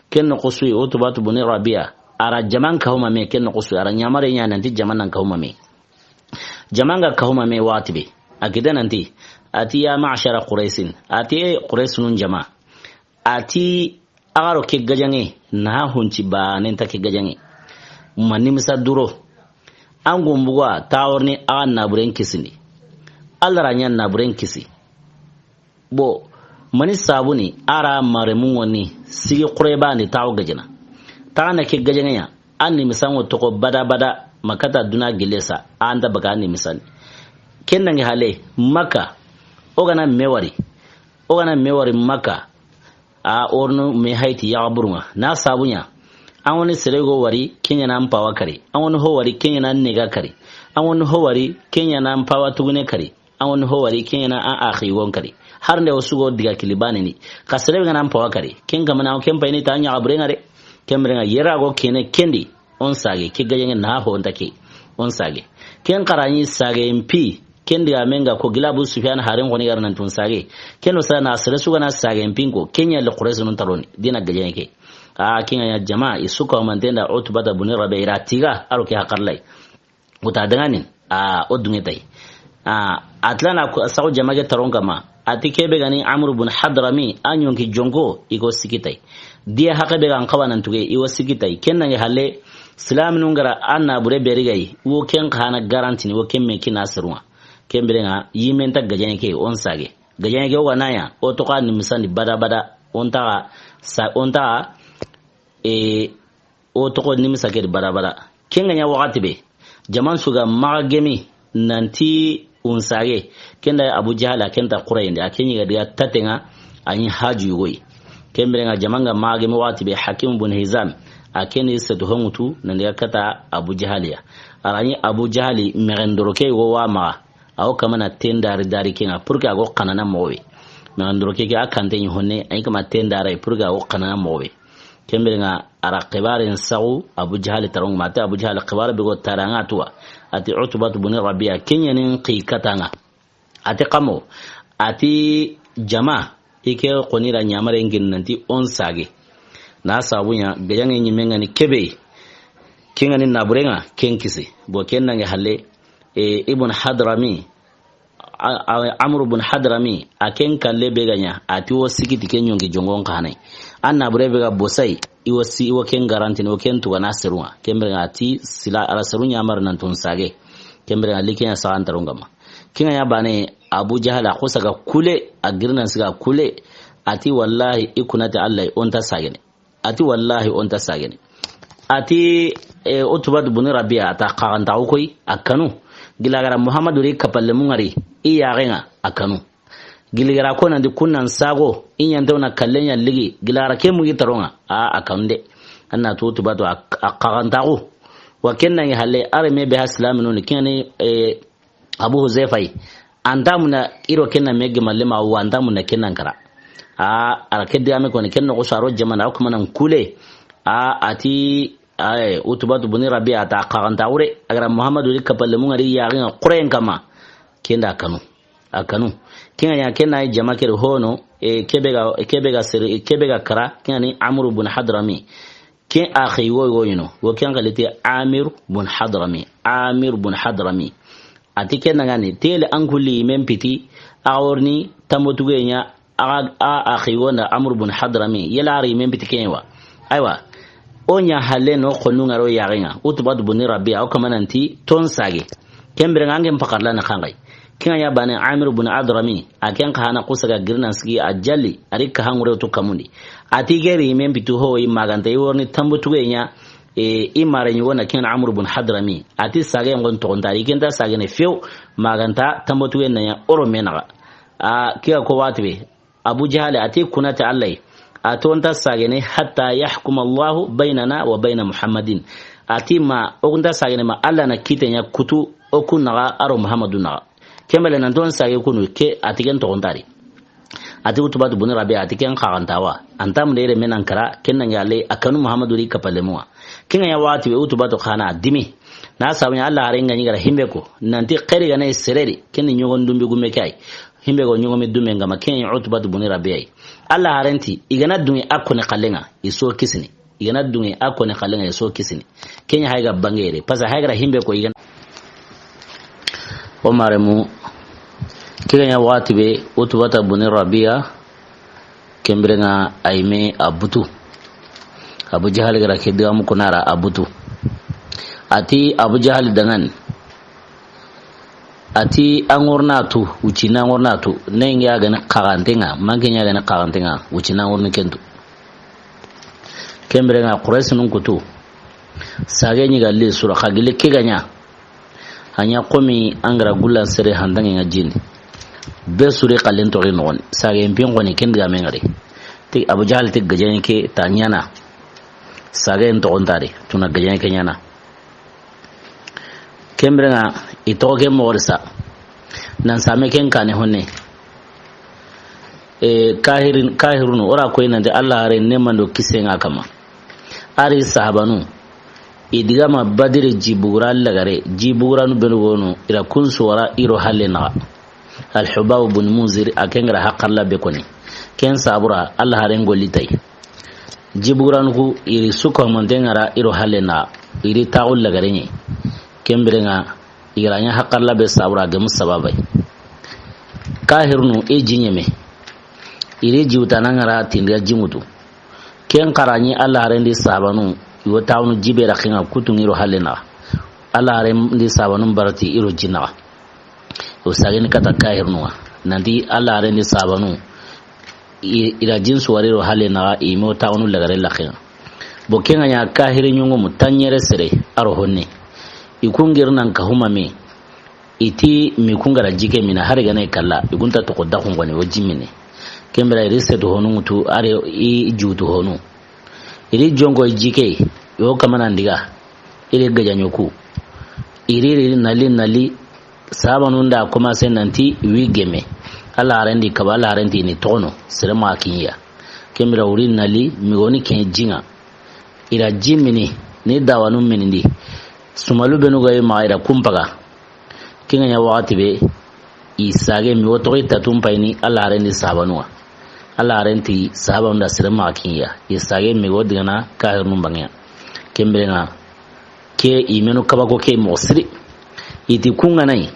Ken no kusuyi, Utbatu bun Rabi'a, a ra jaman kahuma me, ken no kusuyi, a ra ɲamare ɲa nanti jaman nan kahuma me. Jaman ga kahuma me waxati be. A kita nanti, a ti ya ma'shara Quraysin, a ti, e, Quraysinun jama. A ti, a ga ro ke gajaŋe, na hunci ba nen ta ke gajaŋe. Ma nimisa duro. An gumbuga ta worini a ga na buren kisindi. Alla ra ɲa na buren kisi. Bo, mani sabuni, a ra mare mun woni, sigi xure bandi tawo gajana. Ta na ke gajaŋe ya, an ni misango toko bada bada, makata duna gilesa, an da baga ni misan. Ken dangi hale, Makka, o ga na me wari, o ga na me wari Makka, a orno me hayti ya burunga, na sabunya. An woni sere go wari, ken ɲa na mpawa kari. An woni ho wari, ken ɲa na nega kari. An woni ho wari, ken ɲa na mpawa tugune kari. An woni ho wari, ken ɲa na an axi gon kari. Har nde o sugo diga kili bane ni. Ka sere be ga na mpawa kari. Ken kamana o ken payini ta ɲa a burenga de. Ken biren ŋa yera go kene kendi. On sage, ke gajaŋe na ho nta ke. On sage. Ken xarani sage mpi. Ken diga me ŋa ko gila Abu Sufyan haren xoni gar nan tun sage. Ken o sa na sere su ga na sage mpin ko. Ken ɲa le Quraysinun taroni. Dina gajaŋe ke. A, ken ŋa ɲa jama, i suka manten da Utbata bun Rabi'a i ra tiga, a ro ke hakarlay. Wuta dangani, a, o dunŋe tay. A, a tilana ko, sago jama ke taron kama. A ti ke be ga ni Amru bun Hadrami, a ɲonki jonko, i go siki tay. Diya haqe be ga n xawa nan tuge, i wo siki tay. Ken nange halle, silaminun ga ra a na bure be ri gay, wo ken xa na garanti ni, wo ken me kina seru ŋa. Ken biren ŋa, yimen ta gajaŋe ke, on sage. Gajaŋe ke o ga na ya, o toxo ni misandi bada bada, on ta sa, on ta, e, o toxo nimisa ke di bada bada. Ken ga ɲa waxati be, jaman su ga maxa gemi nanti unsage. Ken da Abu Jahal a ken ta xurayindi, a ken ɲi ga diga taten ŋa, a ɲi haju yogo yi. Ken biren ŋa jaman ga maxa gemi waxati be, Hakim bun Hizam, a ken ni setu honŋutu nan diga kata Abu Jahal ya. A ra ɲi Abu Jahal mexen doro ke yogo wa maxa. A wo kamana ten dari dari ken ŋa, pour que a go xanana moxo be. Mexen doro ke ke a kante ɲi honne, a ɲi kama ten daray, pour que a go xanana moxo be. Ken biren ŋa a ra xibaren saxu Abu Jahal taron ŋa, ma a ti Abu Jahal xibare be go tara ŋa tuwa. A ti Utbatu bun Rabi'a, ken ɲa ni n xi kata ŋa. A ti kamo, a ti jama, i ke xoni ra ɲamare ngin nanti on sage. Na sabu ɲa, gajaŋe ɲimen ŋa ni kebe. Ken ŋa ni na buren ŋa, ken kisi. Bo ken nange halle, e, Ibn Hadrami, a, a, Amru bun Hadrami, a ken kalle be ga ɲa, a ti wo siki ti ken ɲonki jongon xa hanay. An na bure be ga bosay, i wo si, i wo ken garanti ni, i wo ken tugana seru ŋa. Ken biren ŋa a ti sila, a ra seru ɲamar nan tun sage. Ken biren ŋa li ken ɲa saxan taron ŋa ma. Ken ŋa ɲa bane, Abu Jahal a xusa ga kule, a girinan siga kule, a ti wallahi, i kuna ti Allah, on ta sagene. A ti wallahi, on ta sagene. A ti, e, Utbatu bun Rabi'a, a ta xaxantaxu koy, a kanu. Gila gara Muhammadu ri kapalle mun ŋari, i yaxen ŋa, a kanu. Gili gara ko nanti kun nan sago, i ɲantaw na kallen ɲa ligi, gila gara ke mugi taron ŋa, a, a kanu de. An na tu Utbatu a, a xaxantaxu. Wa ken nange halle, a re me be ha silaminu ni, ken ni, e, Abu Huzaifa yi. An ta muna iro ken na me gemalle ma, wa an ta muna ken nan kara. A, a ra ke digame koni, ken noxo saro jamana, o kuma nan kule. A, a ti, ay, Utbatu bun Rabi'a a ta xaxantaxu re. A gara Muhammadu ri kapalle mun ŋari yaxen ŋa xuren kama. Ken da kanu. A kanu. Ken ŋa ɲa ken na jama ke ri hono, e, kebe ga, kebe ga sere, kebe ga kara, ken ni Amru bun Hadrami. Ken axi wo, wo yino, wo ken xaliti Amir bun Hadrami, Amir bun Hadrami. A ti ken ŋa ni, tele an kulli men piti, a xa wori ni tambo tuge ɲa, a, a, axi wo nda Amru bun Hadrami, yela ari men piti ken wa. Aywa, o ɲa halle no xonnu ŋa ro yaxen ŋa, Utbatu bun Rabi'a, o kama nanti ton sage. Ken bire ŋa an ken pakarla na xanxay. Ken ŋa ya bane Amir bun Hadrami, a ken xa na kusa ga girna sigi a jali, ari ka hangure to kamundi. A ti geri men pitu ho i maganta i wori ni tambo tuge ɲa, e, i mare ɲi wo na ken Amru bun Hadrami. A ti sage ŋon toxon tari, ken ta sage ne few, maganta tambo tuge na ɲa oro menaga. A kiya ko wati be, Abu Jahal a ti kuna ta Allah. A to nta sage ne hatta yahkum Allahu baynana wa bayna Muhammadin. A ti ma, o kunta sage ne ma Allah na kite ɲa kutu o kun naga aro Muhammadu naga. Kembele nan ton sage kunu ke a ti ken toxon tari. A ti Utbatu bun Rabi'a a ti ken xaxantawa. Anta mundere menan kara, ken nan yale a kanu Muhammadu ri kapalemuwa. Ken ŋa ya wati be Utbatu xa na dimi. Na sabu ɲa Allah haren ŋa ɲi gara himbe ko. Nanti xeri ga na sereri. Ken ni ɲogon dumbi gume kay. Himbe go ɲogomi dume ŋa ma ken Utbatu bun Rabi'a. Allah haren ti, i ga na dungi a kone xallen ŋa, i so kisini. I ga na dungi a kone xallen ŋa, i so kisini. Ken ɲa hay ga bange yere. Parce que hay gara himbe ko i ga na. O maremu, ke ga ɲa wati be, Utbata bun Rabi'a, ken bire ŋa a yi me a butu. Abu Jahal gara ke digamu kunara a butu. A ti Abu Jahal dangan. A ti an ŋorna tu, wuci na ŋorna tu, ne ngi a ga ni xaxante ŋa, manke ɲa ga ni xaxante ŋa, wuci na ŋorni kentu. Ken bire ŋa Quraysinun kutu, sage ɲi ga li sura xa gili ke ga ɲa. A ɲa komi an gara gullan sere handange ŋa jini. Be suri xallen toxi noxoni, sage mpin xoni ken diga me ŋari. Ti Abu Jahal ti gajaɲe ke ta ɲana. Sage en toxon tari, tuna gajaɲe ke ɲana. Ken bire ŋa, i toxo ke moxo ri sa. Nan same ken kane honne. E, kahirin, kahirunu, o ra koy nanti Allah haren ne mando kisen ŋa kama. Ari sahabanu, i diga ma Badiri jibugura lagare, jibuguranu benu gonu, i ra kun suwara i ro halle naga. Al-Hubabu bun Munzir, a ken gara hakarla be koni. Ken sabura, Allah haren golli tay. Jibuguranu ku, i ri suka manten ŋa ra i ro halle naga. I ri taxu lagare ɲi. Ken bire ŋa, i ra ɲa hakarla be sabura gemu sababay. Kahirunu, i ji ɲeme. I ri jiwtana ŋa ra tindiga jimutu. Ken xara ɲi Allah haren di sahabanu, i wo taxunu jibe ra xinga kutu ŋi ro halle naga. Allah haren di sahabanu barati i ro ji naga. O sageni kata kahirunu ŋa. Nanti Allah haren di sahabanu, i, i ra jin suwari ro halle naga, i mo taxunu lagare laxen ŋa. Bo ken ŋa ɲa kahiri ɲongomu taɲere sere, a ro honne. I kun giri nan ka huma me. I ti mi kun gara jike mina hari gane kala, i kun ta toxo daxun goni o jimine. Ken bire i ri setu honu ŋutu, ari i jutu honu. I ri jonko i jike, yo kamana ndiga, i ri gajaɲo ku. I ri ri nali nali, sahabanun da commencé nanti wi geme. Allah haren di kaba, Allah haren ti ni toxono, sere ma kiɲa. Ken bire wuri nali, mi goni ken ji ŋa. I ra ji mini, ni dawanu minindi. Sumalu benu ga yi ma i ra kumpaga. Ken ŋa ɲa waxati be, i sage mi wo toxi tatun payini, Allah haren di sahabanu ŋa. Allah haren ti sahabanu da sere ma kiɲa. I sage mi wo digana kahirunu bange ya. Ken bire ŋa, ke i menu kaba ko ke moxo siri. I ti kun ŋa na yi.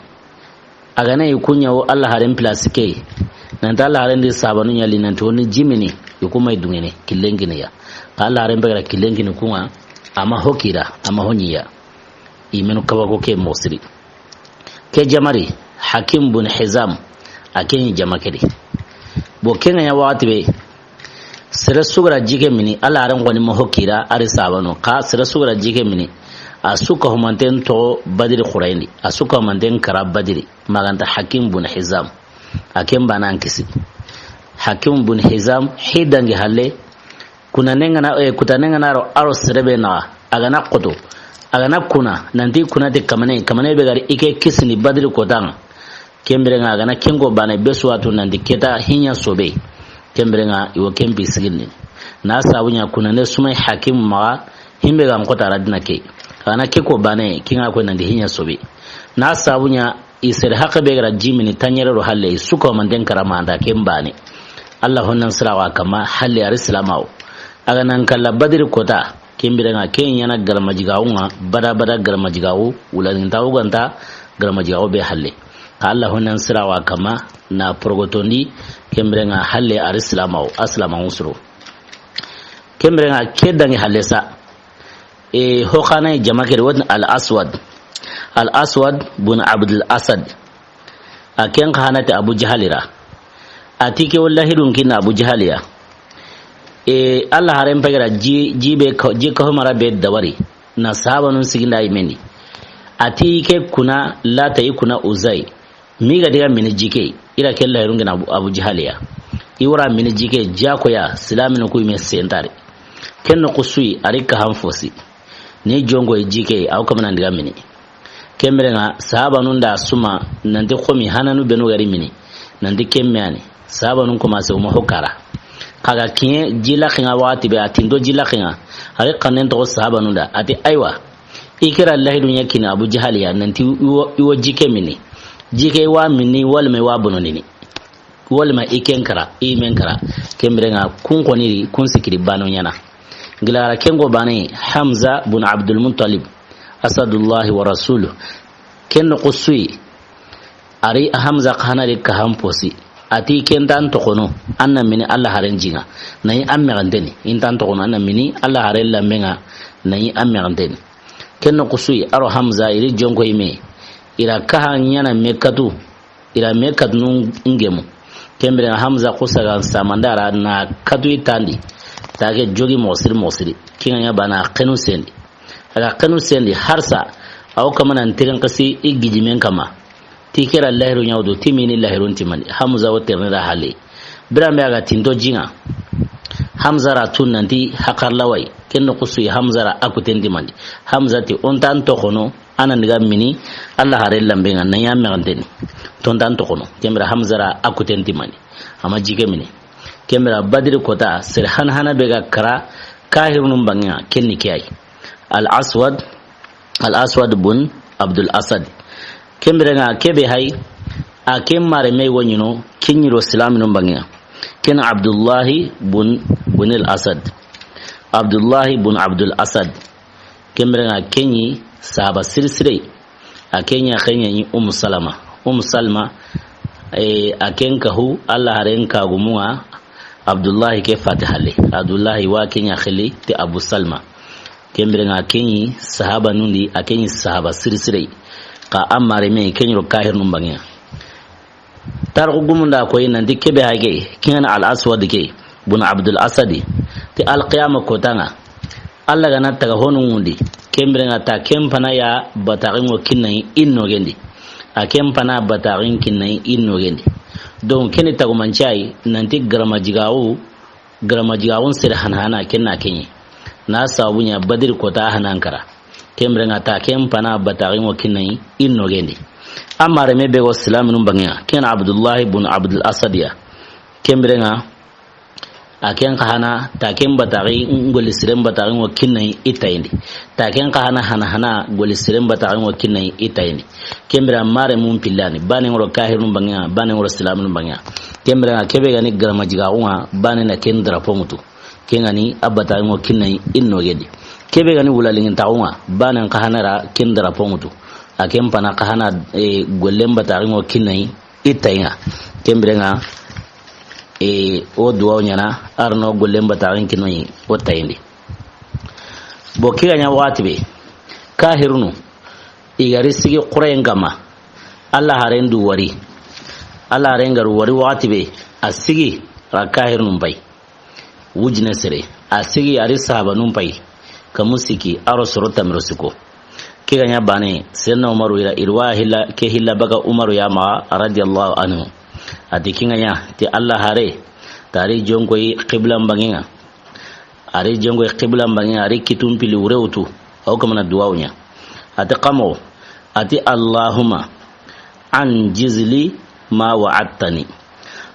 A ga na yi kun ɲa wo Allah haren place ke. Nanti Allah haren di sahabanu ɲa li nanti woni jimini. I kun ma i dungene, killen kini ya. Xa Allah haren be gara killen kini kun ŋa, a ma ho kira, a ma ho ɲi ya. I menu kaba ko ke moxo siri. Ke jamari, Hakim bun Hizam, a ke ɲi jama ke di. Bo ken ŋa ɲa waxati be, sere su gara jike mini, Allah haren xoni ma ho kira, ari sahabanu. Xa sere su gara jike mini, a su ka humanten to Badiri xurayindi, a su ka humanten kara Badiri, maganta Hakim bun Hizam. A ken bana an kisi. Hakim bun Hizam, hi dangi halle, Kuna nengana, eh, kuta nengana ro, aro serebe na, a ga na koto, a ga na kuna, nanti kuna te kamane, kamane be gari i ke kisini Badiri kotan ŋa. Ken bire ŋa a ga na ken ko bane be suwatu nanti keta hinya sobe. Ken bire ŋa i wo ken pi sigindi. Na sabu ɲa kuna ne sumay Hakim maxa, himbe ga n kota ra dina ke. A ga na ke ko bane, kinga ko nanti hinya sobe. Na sabu ɲa I sere hakke be gara jimini taɲere ro halle, i su ko manten karama anda ken bane. Alla honnan sirawa kama halle a ri silamawo. A ga nan kalla Badiri kota, ken biren ŋa ken ɲa na garamajigawu ŋa, bada bada garamajigawu, wulalintawu ga nta garamajigawu be halle. Ka Alla honnan sirawa kama na porogotondi, ken biren ŋa halle a ri silamawo, a silamawu suro. Ken biren ŋa ke dangi halle sa. E, ho xana jama ke ri, wotini Al Aswad. Al Aswad bun Abdul Asad. A ken xa hana ti Abu Jahali ra. A ti ke walla hidun kinna Abu Jahali ya. E, Alla haren pagira ji, ji be ka, ji ka ho mara be dabari. Na sahabanun siginda yi mendi. A ti ke kuna Lata, i kuna Uzai. Mi ga diga mini jike, i ra ke lahirun gina Abu, Abu Jahali ya. I wara mini jike, jako ya, silaminu ku i me sentare. Ken no kusuyi, a ri ka han fosi. Ni jonko i jike, aw kamanan diga mini. Ken biren ŋa, sahabanun da suma, nanti xomi hananu benu ga ri mini. Nanti ken me yani. Sahabanun kuma se, uma hokara. Xa ga kiɲe ji laxen ŋa waxati be, a tinto ji laxen ŋa. A ri xannen toxo sahabanun da, a ti aywa. I ke ra lahidun ɲa kini Abu Jahali ya, nanti i wo, i wo jike mini. Jike i wa mini, walima i wa bonondini. Walima i ken kara, i men kara. Ken biren ŋa kun xoni ri, kun sikiri bano ɲa na. Gilagara ken go bane, Hamza bun Abdul Muttalib, Asadullahi wa Rasuluh. Ken no kusuyi, a ri Hamza xa hana ri ka han posi. A ti ken tan toxono, an na mini Alla haren ji ŋa. Na yi an mexenteni, in tan toxono, an na mini Alla haren lambe ŋa, na yi an mexenteni. Ken no kusuyi, a ro Hamza, i ri jonko i me. I ra ka ha ɲa na me katu. I ra me katunu ngemu. Ken biren ŋa Hamza kusa ga samandara na katu i tandi. Ta ke jogi moxo siri moxo siri. Ken ŋa ɲa bana xenu sendi. A ga xenu sendi harsa. Aw kamanan tirin xasi i gijimen kama. Ti ke ra lahiru ɲa wudu, ti mini lahirun timandi. Hamza wo terni ra hali. Biran be a ga tinto ji ŋa. Hamza ra tun nanti hakarlawai. Ken no kusuyi Hamza ra a kuten timandi. Hamza ti o ntan toxono. An na diga mini, Alla haren lambe ŋa, na yi an mexenteni. Tontan toxono. Ken biren Hamza ra a kuten timandi. A ma jike mini. Ken biren Badiri kota, sere hana hana be ga kara, kahirunun bange ŋa, ken ni ke yi. Al Aswad, Al Aswad bun Abdul Asad. Ken biren ŋa ke be hay, a ken mare me wo ɲi no, ken ɲi ro silaminun bange ŋa. Ken Abdullahi bun, bun Al Asad. Abdullahi bun Abdul Asad. Ken biren ŋa ken ɲi sahaba siri sire. A ken ɲa, ken ɲa ɲi Ummu Salama. Ummu Salma, e, a ken kahu, Alla haren kagumun ŋa, Abdullahi ke fati halle. Abdullahi wa ken ɲa xili ti Abu Salma. Ken biren ŋa ken ɲi sahabanun di, a ken ɲi sahaba siri sire. Xa a mare me, ken ɲi ro kahirunun bange ŋa. Tarixu gumun da koyi nanti ke be hage, ken ŋa ni Al Aswad ke, bun Abdul Asadi, ti alqiyama kota ŋa, Alla ga na taga honu ŋundi, ken biren ŋa ta ken pana ya bataxin ŋo kinnayi i nogendi, a ken pana bataxin kinnayi i nogendi. Donc, ken ni tagumanci yi, nanti garamajigaxu, garamajigaxun sere hana hana ken na ken ɲi. Na sababu ɲa Badiri kota hanan kara. Ken biren ŋa ta ken pana bataxin ŋo kinnayi i nogendi. A mare me be go silaminun bange ŋa, ken Abdullahi bun Abdul Asad ya. Ken biren ŋa, a ken xa hana, ta ken bataxi, golli siren bataxin ŋo kinnayi i tayindi. Ta ken xa hana, hana hana, golli siren bataxin ŋo kinnayi i tayindi. Ken biren ŋa mare mun pillani, bane ŋoro kahirun bange ŋa, bane ŋoro silaminun bange ŋa. Ken biren ŋa ke be ga ni garamajigaxun ŋa, bane na ken drapeau ŋutu. Ken ŋa ni a bataxin ŋo kinnayi i nogendi. Ke be ga ni wulalingintaxun ŋa, banen xa hana ra ken drapeau ŋutu. A ken pana xa hana, e, gollen bataxin ŋo kinnayi i tayi ŋa. Ken biren ŋa, e, o duwawu ɲa na, a ri no gollen bataxin kinnayi o tayindi. Bon, ke ga ɲa waxati be, kahirunu, i ga ri sigi xurayen kama, Alla haren du wari. Alla haren ga ri wari waxati be, a sigi, a ra kahirunun pay. Wujine sere. A sigi a ri sahabanun pay. Kamu siki, a ro soro tamiro siko. Ke ga ɲa bane, Senna Umaru ira, i ri wa hilla, ke hilla baga Umaru ya maxa, radiyallahu anhu. A ti ke ga ɲa, ti Alla hare, ta ri jonkoyi qiblan bange ŋa. A ri jonkoyi qiblan bange ŋa, a ri kitun pili wure wutu. Aw kamana duwawu ɲa. A ti xa moxo, a ti Allahumma anjiz li ma wa'adtani.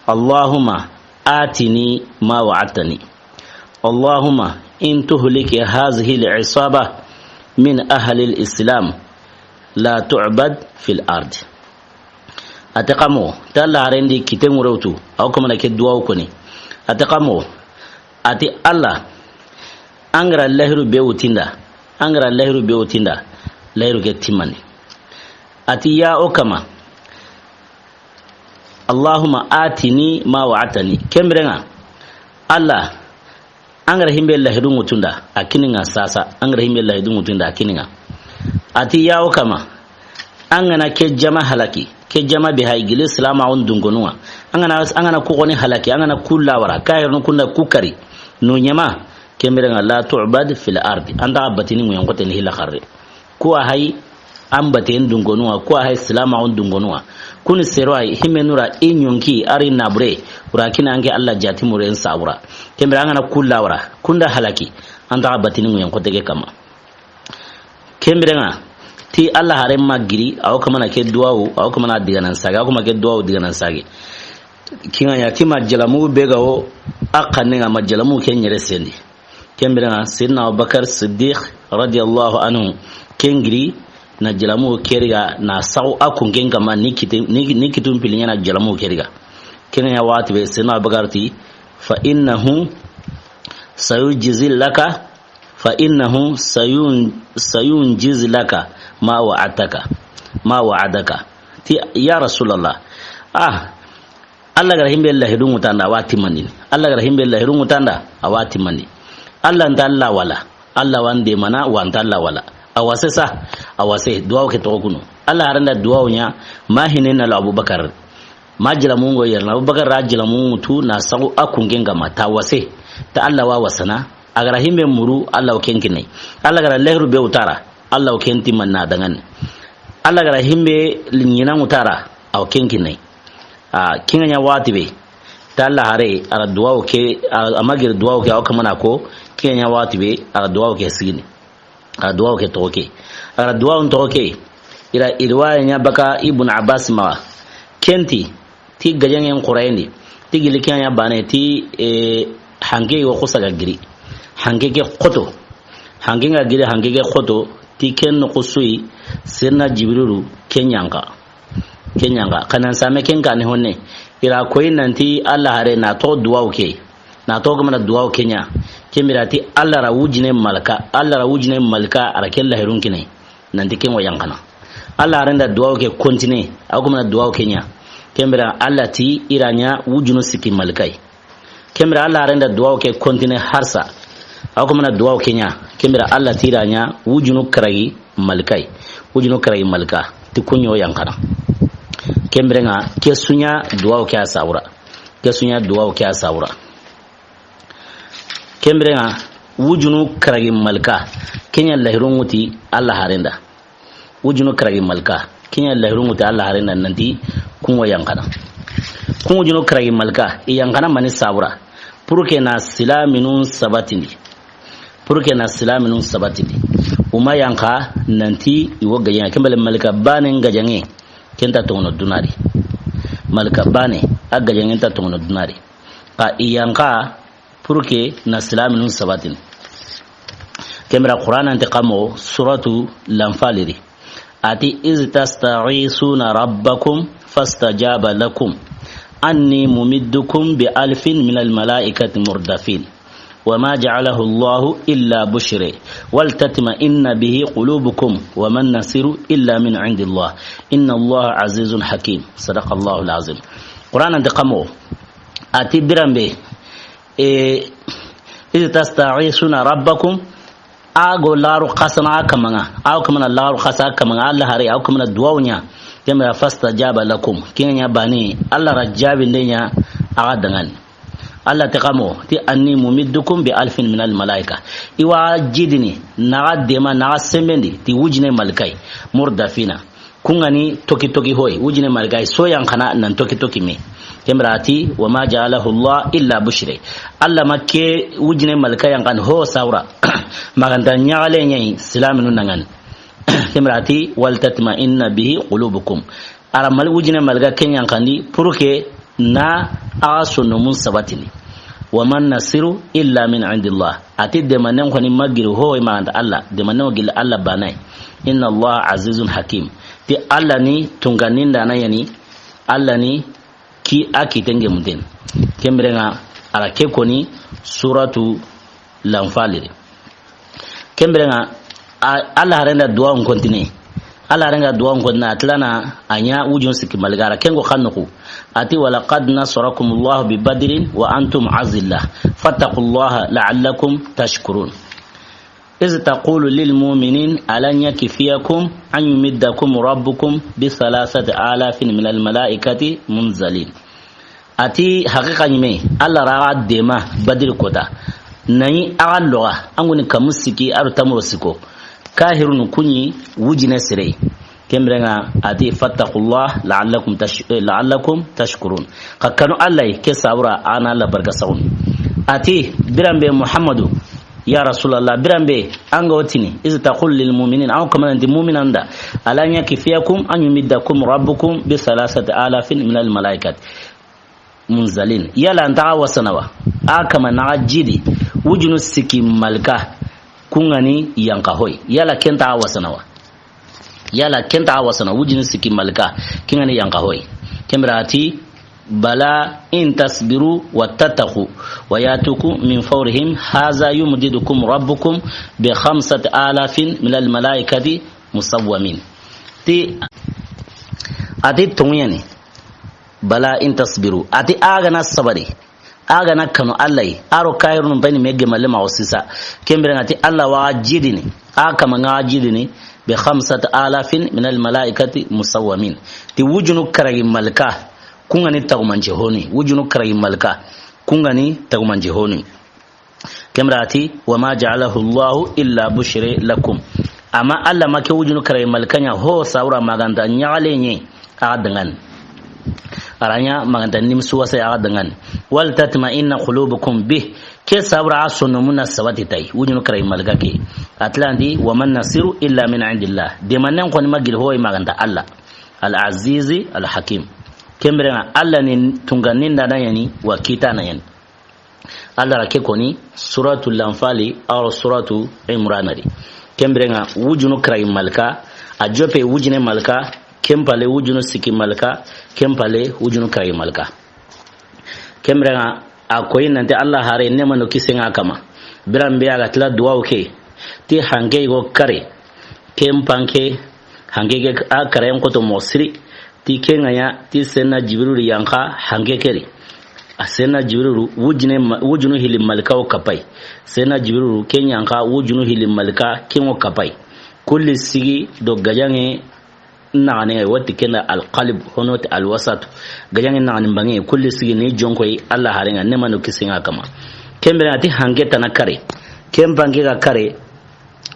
Allahumma atini ma wa'adtani. Allahumma in tuhliki hazihi al-isaba min ahli al-islam la tu'bad fil ard. A ti xa moxo, ta Alla haren di kite ŋure wutu, aw kamana ke duwawu koni. A ti xa mo, a ti Alla, an ga ra lahiru be wutinda, an ga ra lahiru be wutinda, lahiru ke timmandi. A ti ya o kama, Allahumma atini ma wa'adtani. Ken biren ŋa, Alla, an ga ra himbe lahiru ŋutunda, a kini ŋa sasa. An ga ra himbe lahiru ŋutunda, a kini ŋa. A ti ya o kama, an ga na ke jama halaki, ke jama be hay gili silamaxun dunkonun ŋa. An ga na, an ga na ku xoni halaki, an ga na ku lawara, kahirinu kunda ku kari, nu ɲama, ken biren ŋa la tu'bad fil ardi. An ta batini ŋuyen xote ni hila xarre. Ku a hay an baten dunkonun ŋa, ku a hay silamaxun dunkonun ŋa. Kuni sero ay, himenura i ɲonki, ari nabure, ura kina anke Alla jati muren sabura. Ken biren an ga na ku lawara, kunda halaki, an ta batini ŋuyen xote ke kama. Ken biren ŋa, ti Alla haren ma giri, aw kamana ke duwawu, aw kamana diganan sage, aw kama ke duwawu diganan sage. Ken ŋa ɲa ti ma jalamu be ga wo, a xannen ŋa ma jalamu ke ɲere sendi. Ken biren ŋa, Sayyidina Abubakar Siddiq radiyallahu anhu, ken giri na jalamu ke riga na saxu a kunken kama ni kiti-, ni, ni kitun piliŋe na jalamu ke riga. Ken ŋa ɲa waxati be Sayyidina Abubakar ti, fa innahu sayujzi laka, fa innahu sayun-, sayunjiz laka ma wa'adtaka, ma wa'adaka. Ti, ya Rasulallah, ah, Alla ga ra himbe lahiru ŋutanda, a wa timmandini. Alla ga ra himbe lahiru ŋutanda, a wa timmandi. Alla nta Alla wala. Alla wa n demana, wa nta Alla wala. A wase sa, a wase, duwawu ke toxo kunu. Alla haren da duwawu ɲa, ma hinen na lo Abubakar. Ma jalamu ŋo yerna, Abubakar ra jalamu ŋutu na saxu a kunken kama, ta wase. Ta Alla wa wasana, a ga ra himbe muru, Alla wa ken kinay. Alla ga ra lahiru be wutara, Alla wa ken timmanna dangan. Alla ga ra himbe liɲina ŋutara, a wa ken kinay. A, ken ŋa ɲa waxati be, ta Alla hare, a ra duwawu ke, a, a ma giri duwawu ke, aw kamana ko, ken ŋa ɲa waxati be, a ra duwawu ke sigini. A ra duwawu ke toxo ke. A ra duwawu toxo ke. I ra riwaya ɲa baka Ibn Abbas maxa. Ken ti, ti gajaŋen xurayen di. Ti gili ken ŋa ɲa bane, ti, e, hanke wo xusa ga giri. Hanke ke xoto. Hanke ŋa giri, hanke ke xoto. Ti ken noxu su yi, Sayyidina Jibrilu, ken ɲa n xa. Ken ɲa n xa, xa nan same ken kani honne. I ra koyi nanti Alla hare na toxo duwawu ke. Na toxo kamana duwawu ke ɲa. Ken biren ti Alla ra wujine malika. Alla ra wujine malika a ra ken lahirun kine. Nanti ken ŋo yanqana. Alla haren da duwawu ke continue. Aw kamana duwawu ke ɲa. Ken biren Alla ti i ra ɲa wujunu sikki malika yi. Ken biren Alla haren da duwawu ke continue harsa. Aw kamana duwawu ke ɲa. Ken biren Alla ti i ra ɲa wujunu karagi malika yi. Wujunu karagi malika. Ti ku ɲo yanqana. Ken biren ŋa ke su ɲa duwawu ke a sabura. Ke su ɲa duwawu ke a sabura. Ken biren ŋa wujunu karagi malika. Ken ɲa lahirun ŋuti Alla haren da. Wujunu karagi malika. Ken ɲa lahirun ŋuti Alla haren da nanti ku ŋo yanqana. Ku wujunu karagi malika, i yanqana mani sabura. Pour que na silaminun sabatindi. Pour que na silaminun sabatindi. U ma yanqa nanti i wo gajaŋe. Ken bale malika bane gajaŋe. Ken nta toŋono duna di. Malika bane, a gajaŋe nta toŋono duna di. Xa i yanqa, pour que na silaminun sabatini. Ken biren Qur'an nti xa mo suratu Lanfaliri. A ti, iz tastaghisuna rabbakum fastajaba lakum. Anni mumiddukum bi alfin minal malaikati murdafin. Wa ma ja'alahu Allahu illa bushra. Wal tatma'inna bihi qulubukum. Wa man nasiru illa min indillah. Inna Allaha azizun hakim. Sadaqallahu al-azim. Qur'an nti xa mo. A ti biranbe. E, iz tastaghisuna rabbakum, a go laru xasana a kamanŋa, a kamana laru xasa a kamanŋa, Alla hare, a kamana duwawu ɲa, ken biren fastajaba lakum, ken ɲa bane, Alla ra jaabinde ɲa, a ga danŋani. Alla ti xa mo, ti anni mumiddukum bi alfin minal malaika. I wa jidini, na ga dema, na ga sembendi, ti wujine malika yi, murdafina. Kun ga ni toki toki hoy, wujine malika yi, so yanqana nan toki toki me. Ken biren a ti, wa ma ja'alahu Allah illa bushra. Alla ma ke wujine malika yanqana ho sabura. Ma ga nta ɲaxale ɲa yi, silaminu nanŋani. Ken biren a ti, wal tatma'inna bihi qulubukum. A ra mal-, wujine malika ken yanqandi, pour que na a ga sondomun sabatini. Wa man nasiru illa min indillah. A ti demanen xoni ma giri ho ma ga nta Alla, demanen wo gilla Alla bane yi. Inna Allaha azizun hakim. Ti Alla ni tunŋanindaana ya ni, Alla ni ki a kiten ŋemunten. Ken biren ŋa A ra ke koni suratu Lanfali. Ken biren ŋa, a, Alla haren da duwa n kontine. Alla haren da duwa n kontine, a tilana a ɲa wujunu sikki malika ra. Ken go xannu ku. A ti, "Wa laqad nasarakumullahu bi Badrin wa antum azilla. Fattaqullaha la'allakum tashkurun." "Iz taqulu lil mu'minin alan yakfiyakum an yumiddakum rabbukum bi thalathati alafin minal malaikati munzalin." A ti, haqiqa ɲime, Alla ra ga dema Badiri kota. Nayi a ga loga, an guni kamu siki, a ro tamuro siko. Kahirunu kuɲi wujine sere. Ken biren ŋa a ti, "Fattaqullah la'allakum tash-, eh, la'allakum tashkurun." Xa kanu Alla yi, ke sabura a na Alla barka sawun. A ti, biranbe Muhammadu, ya Rasulallah, biranbe an ga wotini, "Iz taqul lil mu'minin," an kamananti mu'minanda, "Alan yakfiyakum an yumiddakum rabbukum bi thalathati alafin minal malaikat munzalin." Yala an ta ga wasana wa? A kama na ga jidi wujunu sikki malika, kun ŋa ni yanqa hoy. Yala ken ta ga wasana wa? Yala ken ta ga wasana, wujunu sikki malika, ken ŋa ni yanqa hoy. Ken biren a ti, "Bala in tasbiru wa tattaqu wa yatukum min fawrihim haza yumdidukum rabbukum bi khamsati alafin minal malaikati musawwamin." Ti, a ti tonŋu ya ni. "Bala in tasbiru." A ti a ga na sabari. A ga na kanu Alla yi, a ro kahirunu bayni me gemalle ma o sisa. Ken biren ŋa ti Alla wa jidini, a kama ŋa jidini, "bi khamsati alafin minal malaikati musawwamin." Ti wujunu karagi malika, kun ŋa ni tagumance honi. Wujunu karagi malika, kun ŋa ni tagumance honi. Ken biren a ti, "Wa ma ja'alahu Allahu illa bushra lakum." Amma Alla ma ke wujunu karagi malika ɲa ho sabura ma ga nta ɲaxale ɲi a ga dangani. A ra ɲa ma ga nta nimsu wasa a ga dangani. "Wal tatma'inna qulubukum bih." Ke sabura a sonnomu na sabati tay. Wujunu karagi malika ke. A tilandi, "Wa man nasiru illa min indillah." Demanen xoni ma gili hoy ma ga nta Alla. Al azizi al hakim. Ken biren ŋa Alla ni tunganin da na ya ni wa kitana ya ni. Alla ra ke koni suratu Lanfali, a ro suratu Imran di. Ken biren ŋa wujunu karagi malika, a jope wujine malika, ken pale wujunu sikki malika, ken pale wujunu karagi malika. Ken biren ŋa a koyi nanti Alla hare ne mano kisen ŋa kama. Biranbe a ga tila duwawu ke. Ti hanke go kare. Ken panke, hanke ke a kare en koto mo siri. Ti ken ŋa ɲa, ti Senna Jibrilu yanqa hanke ke ri. A Senna Jibrilu wujine ma-, wujunu hili malika o kapay. Senna Jibrilu ken yanqa wujunu hili malika ken o kapay. Kulli sigi do gajaŋe naxane ŋa, wati ken da alqalib, hono ti alwasatu. Gajaŋe naxane bange, kulli sigi ni jonkoy Alla hare ŋa, ne mano kisen ŋa kama. Ken biren a ti hanke tana kare. Ken panke ga kare.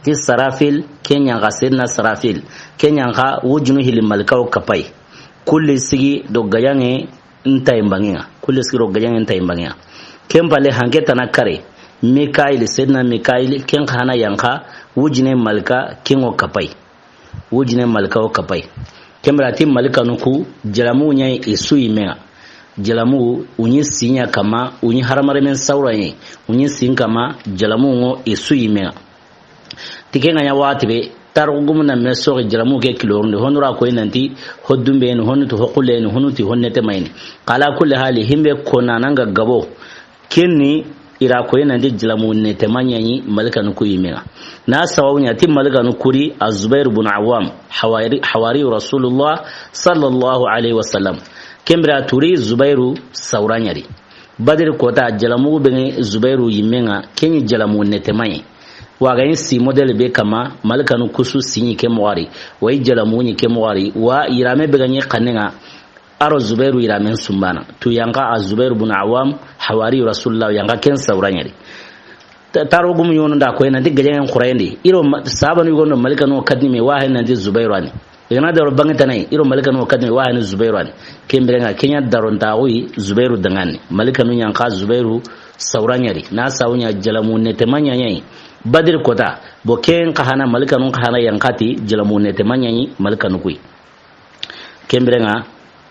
Ti Sarafil, ken yanqa Senna Sarafil. Ken yanqa wujunu hili malika o kapay. Kulli sigi do gajaŋe ntayi bange ŋa. Kulli sigi do gajaŋe ntayi bange ŋa. Ken pale hanke tana kare. Mikail, Senna Mikail, ken xa na yanqa wujine malika ken o kapay. Wujine malika o kapay. Ken biren a ti malikanu ku, jalamu ɲa i su yi me ŋa. Jalamu, u ɲi siɲa kama, u ɲi haramaremen sawra ɲa, u ɲi sin kama, jalamu ŋo i su yi me ŋa. Ti ken ŋa ɲa waxati be, tarixu gumu na me soxi jalamu ke kilorundi, honu ra koyi nanti, ho dunbe ni, honu ti ho xulle ni, honu ti ho nete mayini. Xa ala kulli hali, himbe ko na nanga gabo, ken ni i ra koyi nanti jalamu nete ma ɲa ɲi malikanu ku yi me ŋa. Na sababu ɲa ti malikanu ku ri a Zubair bun Awam, hawari, hawari Rasulullah sallallahu alaihi wasallam. Ken biren a turi Zubairu sawra ɲa ri. Badiri kota jalamu be ŋa Zubairu yi me ŋa, ken ɲi jalamu nete ma ɲi. Wa ga ɲi si modèle be kama, malikanu ku su si ɲi ke moxo ri. Wa i jalamu ɲi ke moxo ri. Wa yirame be ga ɲi xanne ŋa, a ro Zubairu yiramen sumbana. Tu yanqa a Zubair bun Awam, hawari Rasulullah, yanqa ken sawra ɲa ri. Ta-, tarixu gumu yonu nda koyi nanti gajaŋen xurayen di. I ro ma-, sahabanu yugo ndo malikanu kadime wa hen nanti Zubairu a ni. I ga na daro bange tana yi, i ro malikanu kadime wa hen Zubairu a ni. Ken biren ŋa ken ɲa darontaxu yi Zubairu danŋa ni. Malikanu yanqa Zubairu sawra ɲa ri. Na sawu ɲa jalamu nete ma ɲa ɲa yi. Badiri kota, bo ken xa hana malikanu xa hana yanqa ti jalamu nete ma ɲa ɲi malikanu ku yi. Ken biren ŋa,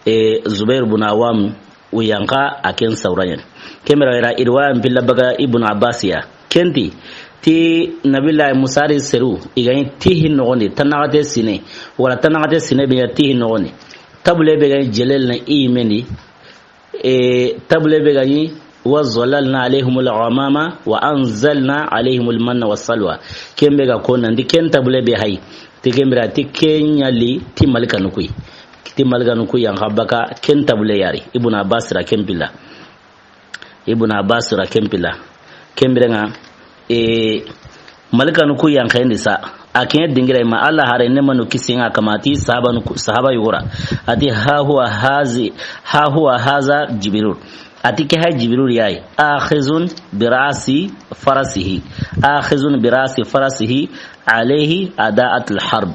e, Zubair bun Awam, u yanqa a ken sawra ɲa ni. Ken biren ŋa, i ra irwa mpilla baga Ibn Abbas ya. Ken ti, ti Nabillahi Musa ri seru, i ga ɲi tihi noxon di, tanaxate sine, wala tanaxate sine be ɲa tihi noxon di. Tabule be ga ɲi jelel na i yi me ndi, e, tabule be ga ɲi وظللنا عليهم الغمام وأنزلنا عليهم المن والسلوى. Ken be ga ko nan di ken tabule be hay. Ti ken bire ti ken ɲa li ti malikanu kuyi. Ti malikanu kuyi yan xa baka ken tabule yari. Ibn Abbas ra ken pilla. Ibn Abbas ra ken pilla. Ken bire ŋa, e, malikanu ku yan xa ndi sa. A ken dingira ma Alla hare ne manu kisi ŋa kama ti sahaba nu ku, sahaba yugura. A ti, "Ha huwa hazi, ha huwa haza Jibril." A ti ke hay Jibril yayi. "Akhizun bi ra'si farasihi. Akhizun bi ra'si farasihi alayhi ada'atul harb."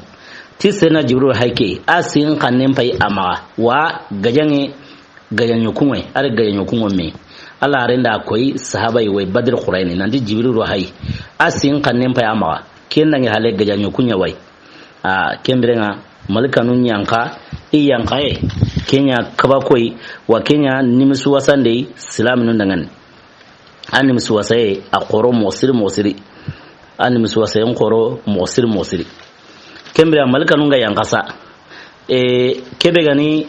Ti sena Jibril hay ke. A sin xannen pay a maxa. Wa gajaŋe gajaŋo kuŋo, a ri gajaŋo kuŋo me. Alla haren da koyi sahaba yi way Badri xurayni, nan di Jibril ro hay. A sin xannen pay a maxa. Ken dangi hale gajaŋo kuɲa way. A, ken bire ŋa, malikanu ɲa xa, i yan xa ye. Ken ɲa kaba koyi, wa ken ɲa nimisu wasande yi, silaminu danŋani. A nimisu wasaye, a xoro moxo siri moxo siri. A nimisu wasaye n xoro moxo siri moxo siri. Ken bire malikanu ŋa yan xa sa. E, ke be ga ni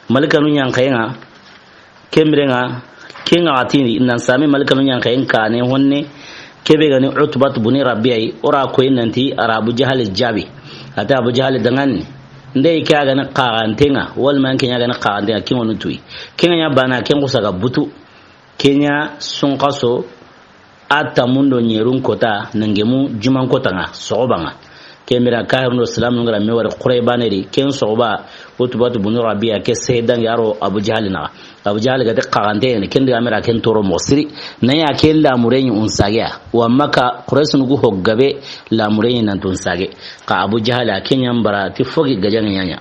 malikanu ɲa xa yi ŋa, ken bire ŋa, ken ŋa a ti nan sami malikanu ɲa xa yi n kane honne, ke be ga ni Utbat buni Rabi'a yi, o ra koyi nan ti a ra Abu Jahal jaabi. A ti Abu Jahal danŋani. Nde ke a ga ni xaxante ŋa, wala man ke ɲa ga ni xaxante ŋa, ken ŋa o ni tuyi. Ken ŋa ɲa bana, ken xusa ga butu. Ken ɲa sunxaso, a tamundo ɲerun kota, nangemu juman kota ŋa, soxoba ŋa. Ken bire kahirun do silaminu ŋa ra me wari Xuraybane di, ken soxoba, Utbatu bunu Rabi'a ke sehe dangi a ro Abu Jahali naxa. Abu Jahali ga ti xaxante ni, ken di ga me ra ken toro moxo siri. Na ya ke lamure ɲi un sage ya. Wa Maka, Qurayshinu ku ho gabe lamure ɲi nan ti un sage. Xa Abu Jahali a ken ɲa n bara ti fogi gajaŋe ɲaɲa.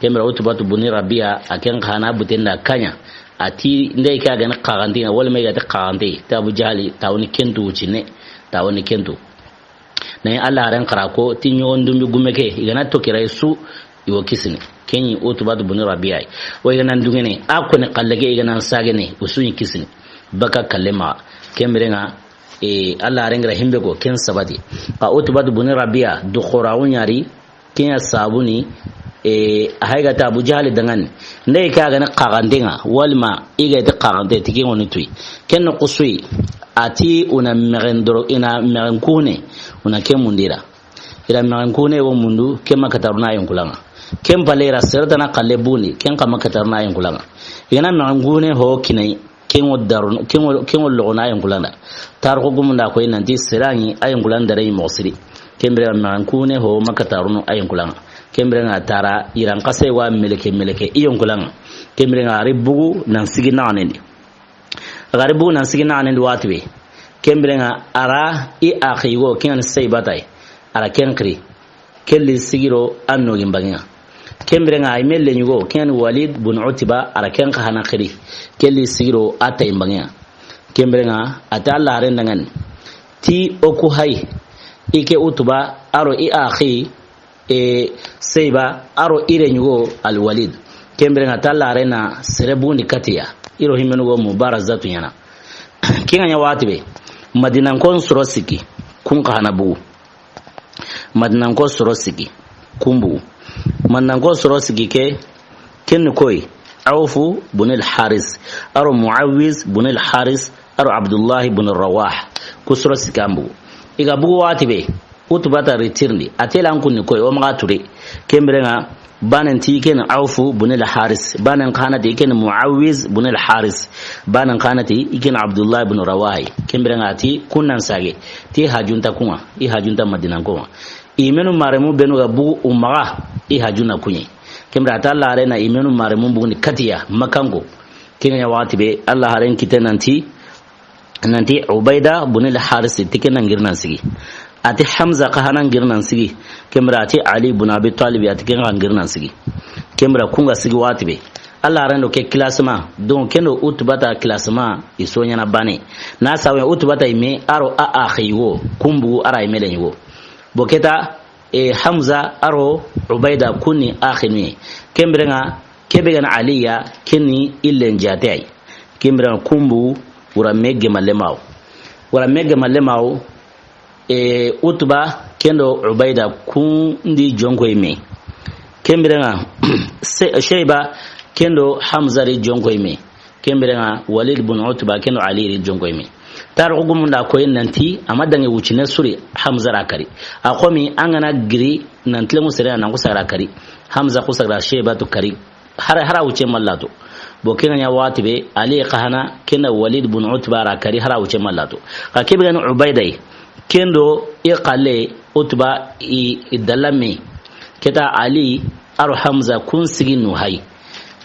Ken bire Utbatu bunu Rabi'a, a ken xa na butenda kaɲa. A ti, nde ke a ga ni xaxante ŋa, wala me ga ti xaxante, ti Abu Jahali, ta woni kentu wucine, ta woni kentu. Na yi Alla haren xara ko, ti ɲogon dumbi gume ke, i ga na to kira su, i wo kisini. Ken ɲi Utbatu bunu Rabi'a yi. O i ga na dungene, a ko ni xalle ke, i ga na sagene, o su ɲi kisini. Baka kalle ma, ken bire ŋa, e, Alla haren ŋa ra himbe ko, ken sabati. Xa Utbatu bunu Rabi'a, du xora wuɲari, Ken ya sabu ni, e, a hay ga ti Abu Jahali danŋani. Nde ke a ga ni xaxante ŋa, walima i ga ti xaxante, ti ken ŋa o ni tuyi. Ken no xusuyi, a ti una mexen doro, ina mexen kune, una ke mundira. Ira mexen kune wo mundu, ke makataruna yen kulaŋa. Ken pale ira sertana xalle buni, ken xa makataruna yen kulaŋa. Ina mexen kune ho kinai, Ken ŋo daru, ken ŋo, ken ŋo loxo na a yen kulanda. Tarixu gumun da koyi nan ti sere ŋa a yen kulanda re moxo siri. Ken bire ŋa mexen kune ho Maka tarunu a yen kulaŋa. Ken bire ŋa tara iran xase wa meleke meleke i yen kulaŋa. Ken bire ŋa a ri bugu nan sigi naxanen di. A ga ri bugu nan sigi naxanen di waxati be. Ken bire ŋa a ra i axi go ken ŋa ni Saybata yi. A ra ken xiri. Ken li sigiro a nogi n banŋe ŋa. Ken bire ŋa a yi me leɲugo, ken Walid bun Utba, a ra ken xa hana xiri. Ken li sigiro a tayi n banŋe ŋa. Ken bire ŋa a ti Alla haren danŋani. Ti o ku hay, i ke Utba, a ro i axi, e, Seyba, a ro i reɲugo Al Walid. Ken bire ŋa a ti Alla haren na sere bugundi katiya. I ro himenu go mubarazatu ɲaana. Ken ŋa ɲa waxati be, Madinankon soro sikki, kun xa hana bugu. Madinanko soro sigi, kun bugu. Madinanko soro sigi ke, ken ni koyi, Awfu bun al Haris, a ro Muawiz bun al Haris, a ro Abdullahi bun Rawah, ku soro sigi an bugu. I ga bugu waxati be, Utbata ri tirindi, a tela an kun ni koyi, o maxa ture. Ken bire ŋa, Banen ti i ken Awfu bun al Haris. Banen xa na ti i ken Muawiz bun al Haris. Banen xa na ti i ken Abdullah bun Rawahi. Ken bire ŋa ti kun nan sage. Ti hajunta kun ŋa. I hajunta Madinanko ŋa. I menu maremu benu ga bugu u maxa. I hajuna kuɲe. Ken bire a ti Alla haren na i menu maremu bugundi katiya. Makanko. Ken ŋa ɲa waxati be. Alla haren kite nan ti Nanti Ubaida bun al Haris ti ken na ŋiri nan sigi. A ti Hamza xa hana ŋiri nan sigi. Ken bire a ti Ali bun Abi Talib a ti ken xa ŋiri nan sigi. Ken bire kun ga sigi waxati be. Alla haren do ke classement. Donc ken do Utbata classement i so ɲaana bane. Na sawe Utbata i me a ro a axi wo. Kun bugu a ra i me leɲugo. Bo keta e, Hamza a ro Ubaida kun ni axinu ye. Ken bire ŋa, ke be ga na Ali ya, ken ni i len jaate yi. Ken bire ŋa kun bugu, wura me gemalle mawo. Wura me gemalle mawo, e, Utba, ken do Ubaida kun di jonko yi me. Ken bire ŋa, Se-, Sheyba, ken do Hamza di jonko yi me. Ken biren ŋa Walid bun Utba ken do Ali ri jonko yi me. Tarixu gumun da a koyi nanti a ma dangi wucine suri Hamza ra kari. A xo mi an ga na giri nan tilenŋu sere nan ku saga ra kari. Hamza ku saga ra Shaybatu kari. Hara, hara wuce mallatu. Bo ken ŋa ɲa waxati be, Ali xa hana, ken na Walid bun Utba ra kari, hara wuce mallatu. Xa ke be ga ni Ubayda yi, ken do i xalle Utba i, i dalla me. Ke ta Ali, a ro Hamza kun sigi nu hayi.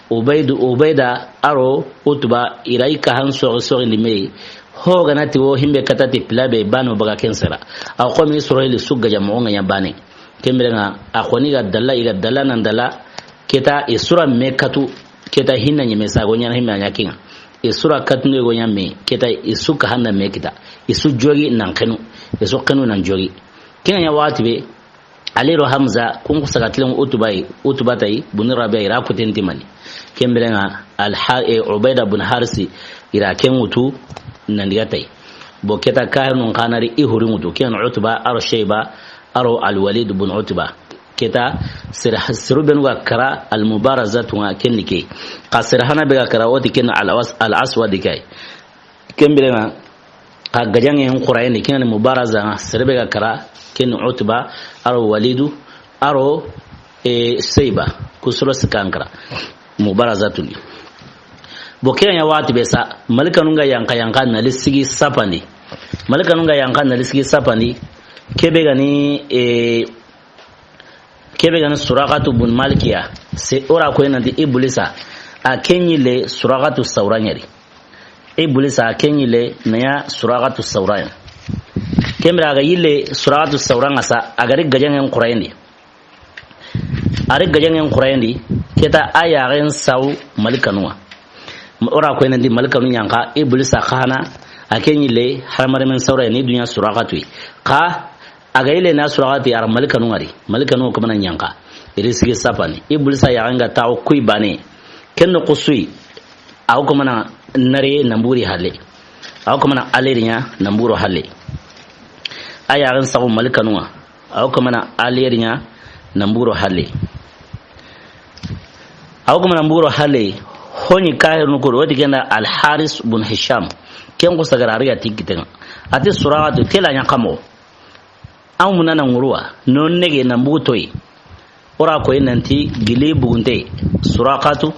Ubaydu, Ubayda, a ro Utba, i ra i ka han soxi soxi ndi me. Ho ga na ti wo himbe kata ti pila be bano baga ken sera. A xo mi soro hili su gaja mo ŋa ɲa bane. Ken biren ŋa, a xo ni ga dalla, i ga dalla nan dalla, ke ta i su ra me katu, ke ta hinna ɲi me sa go ɲa na himme a ɲa ken ŋa. I su ra katu ne go ɲa me, ke ta i su ka hanna me kita. I su jogi nan xenu, i su xenu nan jogi. Ken ŋa ɲa waxati be, Ali ro Hamza, kun ku saga tilen Utba yi, Utba ta yi, bun Rabi'a i ra kuten ti mani. Ken biren ŋa, Al-Ha-, e, Ubayda bun Harisi, i ra ken wutu, nan diga ta yi. Bo ke ta kahirinun xa na ri i huri wutu, ken Utba, a ro Shayba, a ro Al-Walid bun Utba. Ke ta sir-, siru benu ga kara Al-Mubarazatu ŋa ken ni ke. Xa sir hana be ga kara woti ken Al-Awas-, Al-Aswad ke yi. Ken biren ŋa, xa gajaŋen xurayen di, ken ni Mubaraza ŋa, sere be ga kara, ken ni Utba, a ro Walidu, a ro, e, Shayba, ku soro sikan kara. Mubarazatu ni. Bo ken ɲa waxati be sa, malikanun ga yanqa yanqa na li sigi sapandi. Malikanun ga yanqa na li sigi sapandi, ke be ga ni, e, Ke be ga ni Suraqatu bun Malikiya, se o ra ko nanti Iblisa, a ken yille Suraqatu Sawra ɲa ri. Iblisa a ken yille na ɲa Suraqatu Sawra ɲa. Ken biren a ga yille Suraqatu Sawra ŋa sa, a ga ri gajaŋen xurayen di. A ri gajaŋen xurayen di, ke ta a yaaxen sawu malikanun ŋa. O ra ko nanti malikanu yanqa, Iblisa xa hana, a ken yille hadamarenmen sawra ni duna Suraqatu yi. Xa a ga yille na Suraqatu yi, a ra malikanun ŋa ri. Malikanun ŋa o kamana yanqa. I ri sigi sapandi. Iblisa yaaxen ga taxu kuyi bane. Ken noxu su yi, a o kamana nari nan buri halle. A o kamana a leri ɲa nan buro halle. A yaaxen sawu malikanun ŋa. A o kamana a leri ɲa nan buro halle. A o kamana nan buro halle. Ho ɲi kahirinu ko do, woti ken da Al-Haris bun Hisham. Ken ku saga ra a ri ga ti kitten ŋa. A ti Suraqatu, tela ɲa kamo. An muna na ŋuruwa, non nege nan bugu toyi. O ra koyi nanti gili bugunte. Suraqatu,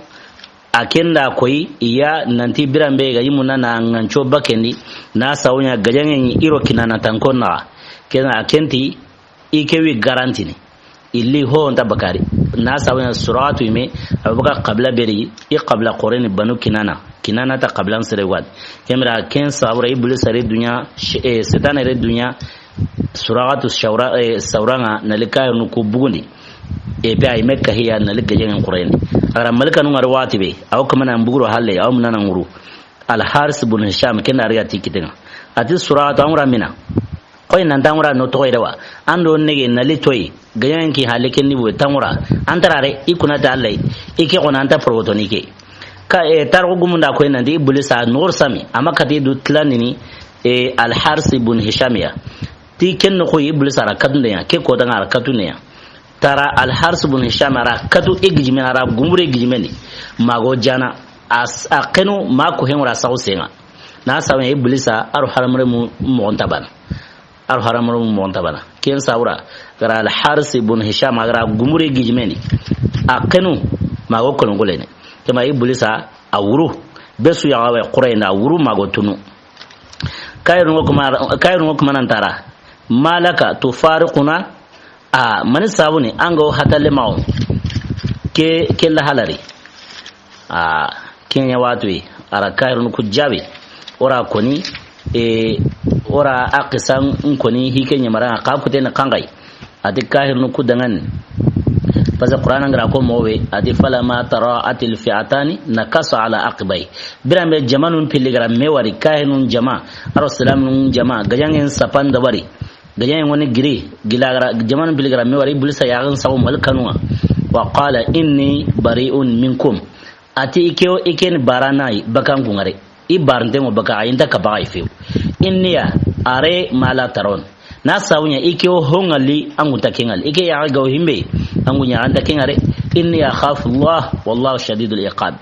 a ken da koyi, i ya nanti biranbe ga yi muna na ŋanco bakendi, na sawu ɲa gajaŋen ɲi i ro Kinana tankon naxa. Ken a ken ti, i ke wi garantini. Illi ho nta bakari. Na sabu ɲa Suraqatu yime, a be ga kabila be ri, i kabila xoore ni Banu Kinana. Kinana ta kabilan sere wadi. Ken biren ken sabu ra Iblisa ri duna, sh-, eh, Setane ri duna, Suraqatu Sawra, eh, Sawra ŋa, na li kahirinu ku bugundi. E pe a yime kahiya na li gajaŋen xurayen di. A ga ra malikanu ŋa ri waxati be, a o kamana nan bugu ro halle, a o muna na ŋuru. Al-Haris bun Hisham, ken da a ri ga ti kitten ŋa. A ti Suraqatu, an ŋura mina. Koyi nan ta ŋura no toxoyi de wa. An do nege na li toyi. Gajaŋen ki halle ken ni bo ta ŋura. An ta ra re, i kuna ta Alla. I ke xo na an ta porotoni ke. Ka, e, tarixu gumun da koyi nanti Iblisa noxo sami. A ma kati du tilandini, e, Al-Haris bun Hisham ya. Ti ken noxo Iblisa a ra katunde ya. Ke kota ŋa a ra katunde ya. Tara Al-Haris bun Hisham a ra katu i gijimen, a ra gumbure i gijimen di. Mago jana, a s-, a xenu ma ko hen wara saxu senŋa. Na sabu ɲa Iblisa a ro hadamarenmu moxo nta bana. A ro hadamarenmu moxo nta bana. Ken sabu ra, gara Al-Haris bun Hisham a ga ra gumbure i gijimen di. A xenu mago kono golene. Kema Iblisa a wuru. Be su ya ga wa xurayen da a wuru mago tunu. Kahirinu ŋa kuma, kahirinu ŋa kuma nan tara. Malaka tufariquna. A, mani sabu ni, an ga wo hatalle ma wo. Ke, ke lahalari. A, ken ɲa waxatu yi, a ra kahirinu ku jaabi. O ra koni, e, o ra a xisan koni hi ke ɲamara ŋa xa kuteni xanxayi. A ti kahirinu ku danŋani. Parce que Qur'ana ŋa ra ko moxo be, a ti, "Falamma tara'atil fi'atani nakasa ala aqibayhi." Biranbe jamanun pilli ga ra me wari, kahirinu jama, a ro silaminun jama, gajaŋen sapan dabari. Gajaŋen ŋoni giri, gila ga ra, jamanun pilli ga ra me wari, Iblisa yaaxen saxu malikanu ŋa. Wa qala inni bari'un minkum. A ti i ke wo, i ke ni barana yi, bakan ku ŋa re. I baranten ŋo baka, a yi nta ka baga yi few. Inni ya, ara ma la tarawna. Na sabu ɲa, i ke wo ho ŋa li, an ŋu nta ke ŋa li. I ke yaaxe ga wo himbe, an ŋu ɲa, an nta ke ŋa re. Inni akhafu Allah, wallahu shadidul iqab.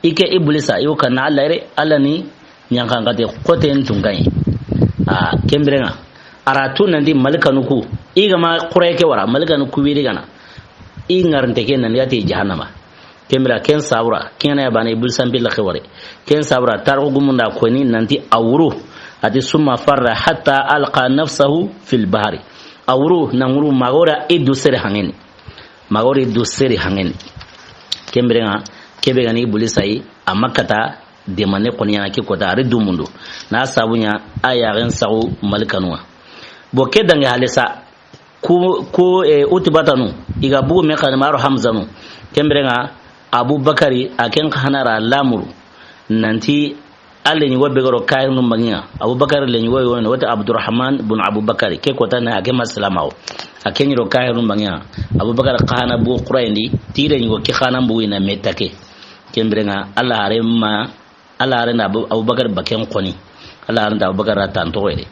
I ke Iblisa, i wo kanna Alla yere, Alla ni ɲankankate xoten tunkayi. A, ken biren ŋa. A ra tu nanti malikanu ku, i ga ma xure ke wara, malikanu ku wiri gana. I ŋarinte ke nan yati jahannama. Ken bira ken sabura, ken ya bana Iblisa mpilla ke wari. Ken sabura, tarixu gumunda koni nanti a wuru. Ati summa farra hatta alqa nafsahu fil bahri. A wuru, na wuru magora i du sere hangeni. Magori du seri hangeni. Ken biren ŋa, kebe gani Iblisa yi, a ma kata demane koni yana ki kota, a ri du mundu. Na sabu ɲa, a yaxen saxu malikanu ŋa. Bo ke dange halisa, ku, ku, eh, Utbatanu, i ga bugu me xani maro Hamzanu. Ken biren ŋa, Abubakari, a ken xa hana ra lamuru. Nanti, a leɲugo be ga ro kahirinu banŋe ŋa. Abubakar leɲugo yo ne, wati Abdurrahman bun Abubakar. Ke kota na, a ke ma silamaxu. A ke ɲi ro kahirinu banŋe ŋa. Abubakar xa hana bu Qurayndi, ti leɲugo ke xa na bu ina me take. Ken biren ŋa, Alla hare ma, Alla hare na Abu-, Abubakar baken koni. Alla hare na Abubakar ra tanto yere.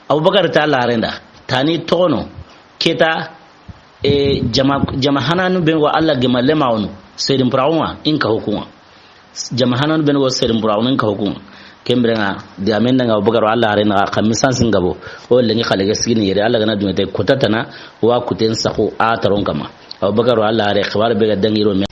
Abubakar ta Alla hare nda. Tani toxono. Keta, e, jama, jama hananu be go Alla gema lema wonu. Serin puraxu ŋa, in ka huku ŋa. Jama hananu be go serin puraxu ŋa, in ka huku ŋa. Ken biren ŋa, di amen da ŋa Abubakar Alla hare na xa misan sin gabo. O lengi xale ga sigini yere Alla gana duŋe te kota tana, wa kuten saxu a taron kama. Abubakar Alla hare xibar be ga dangi ro me.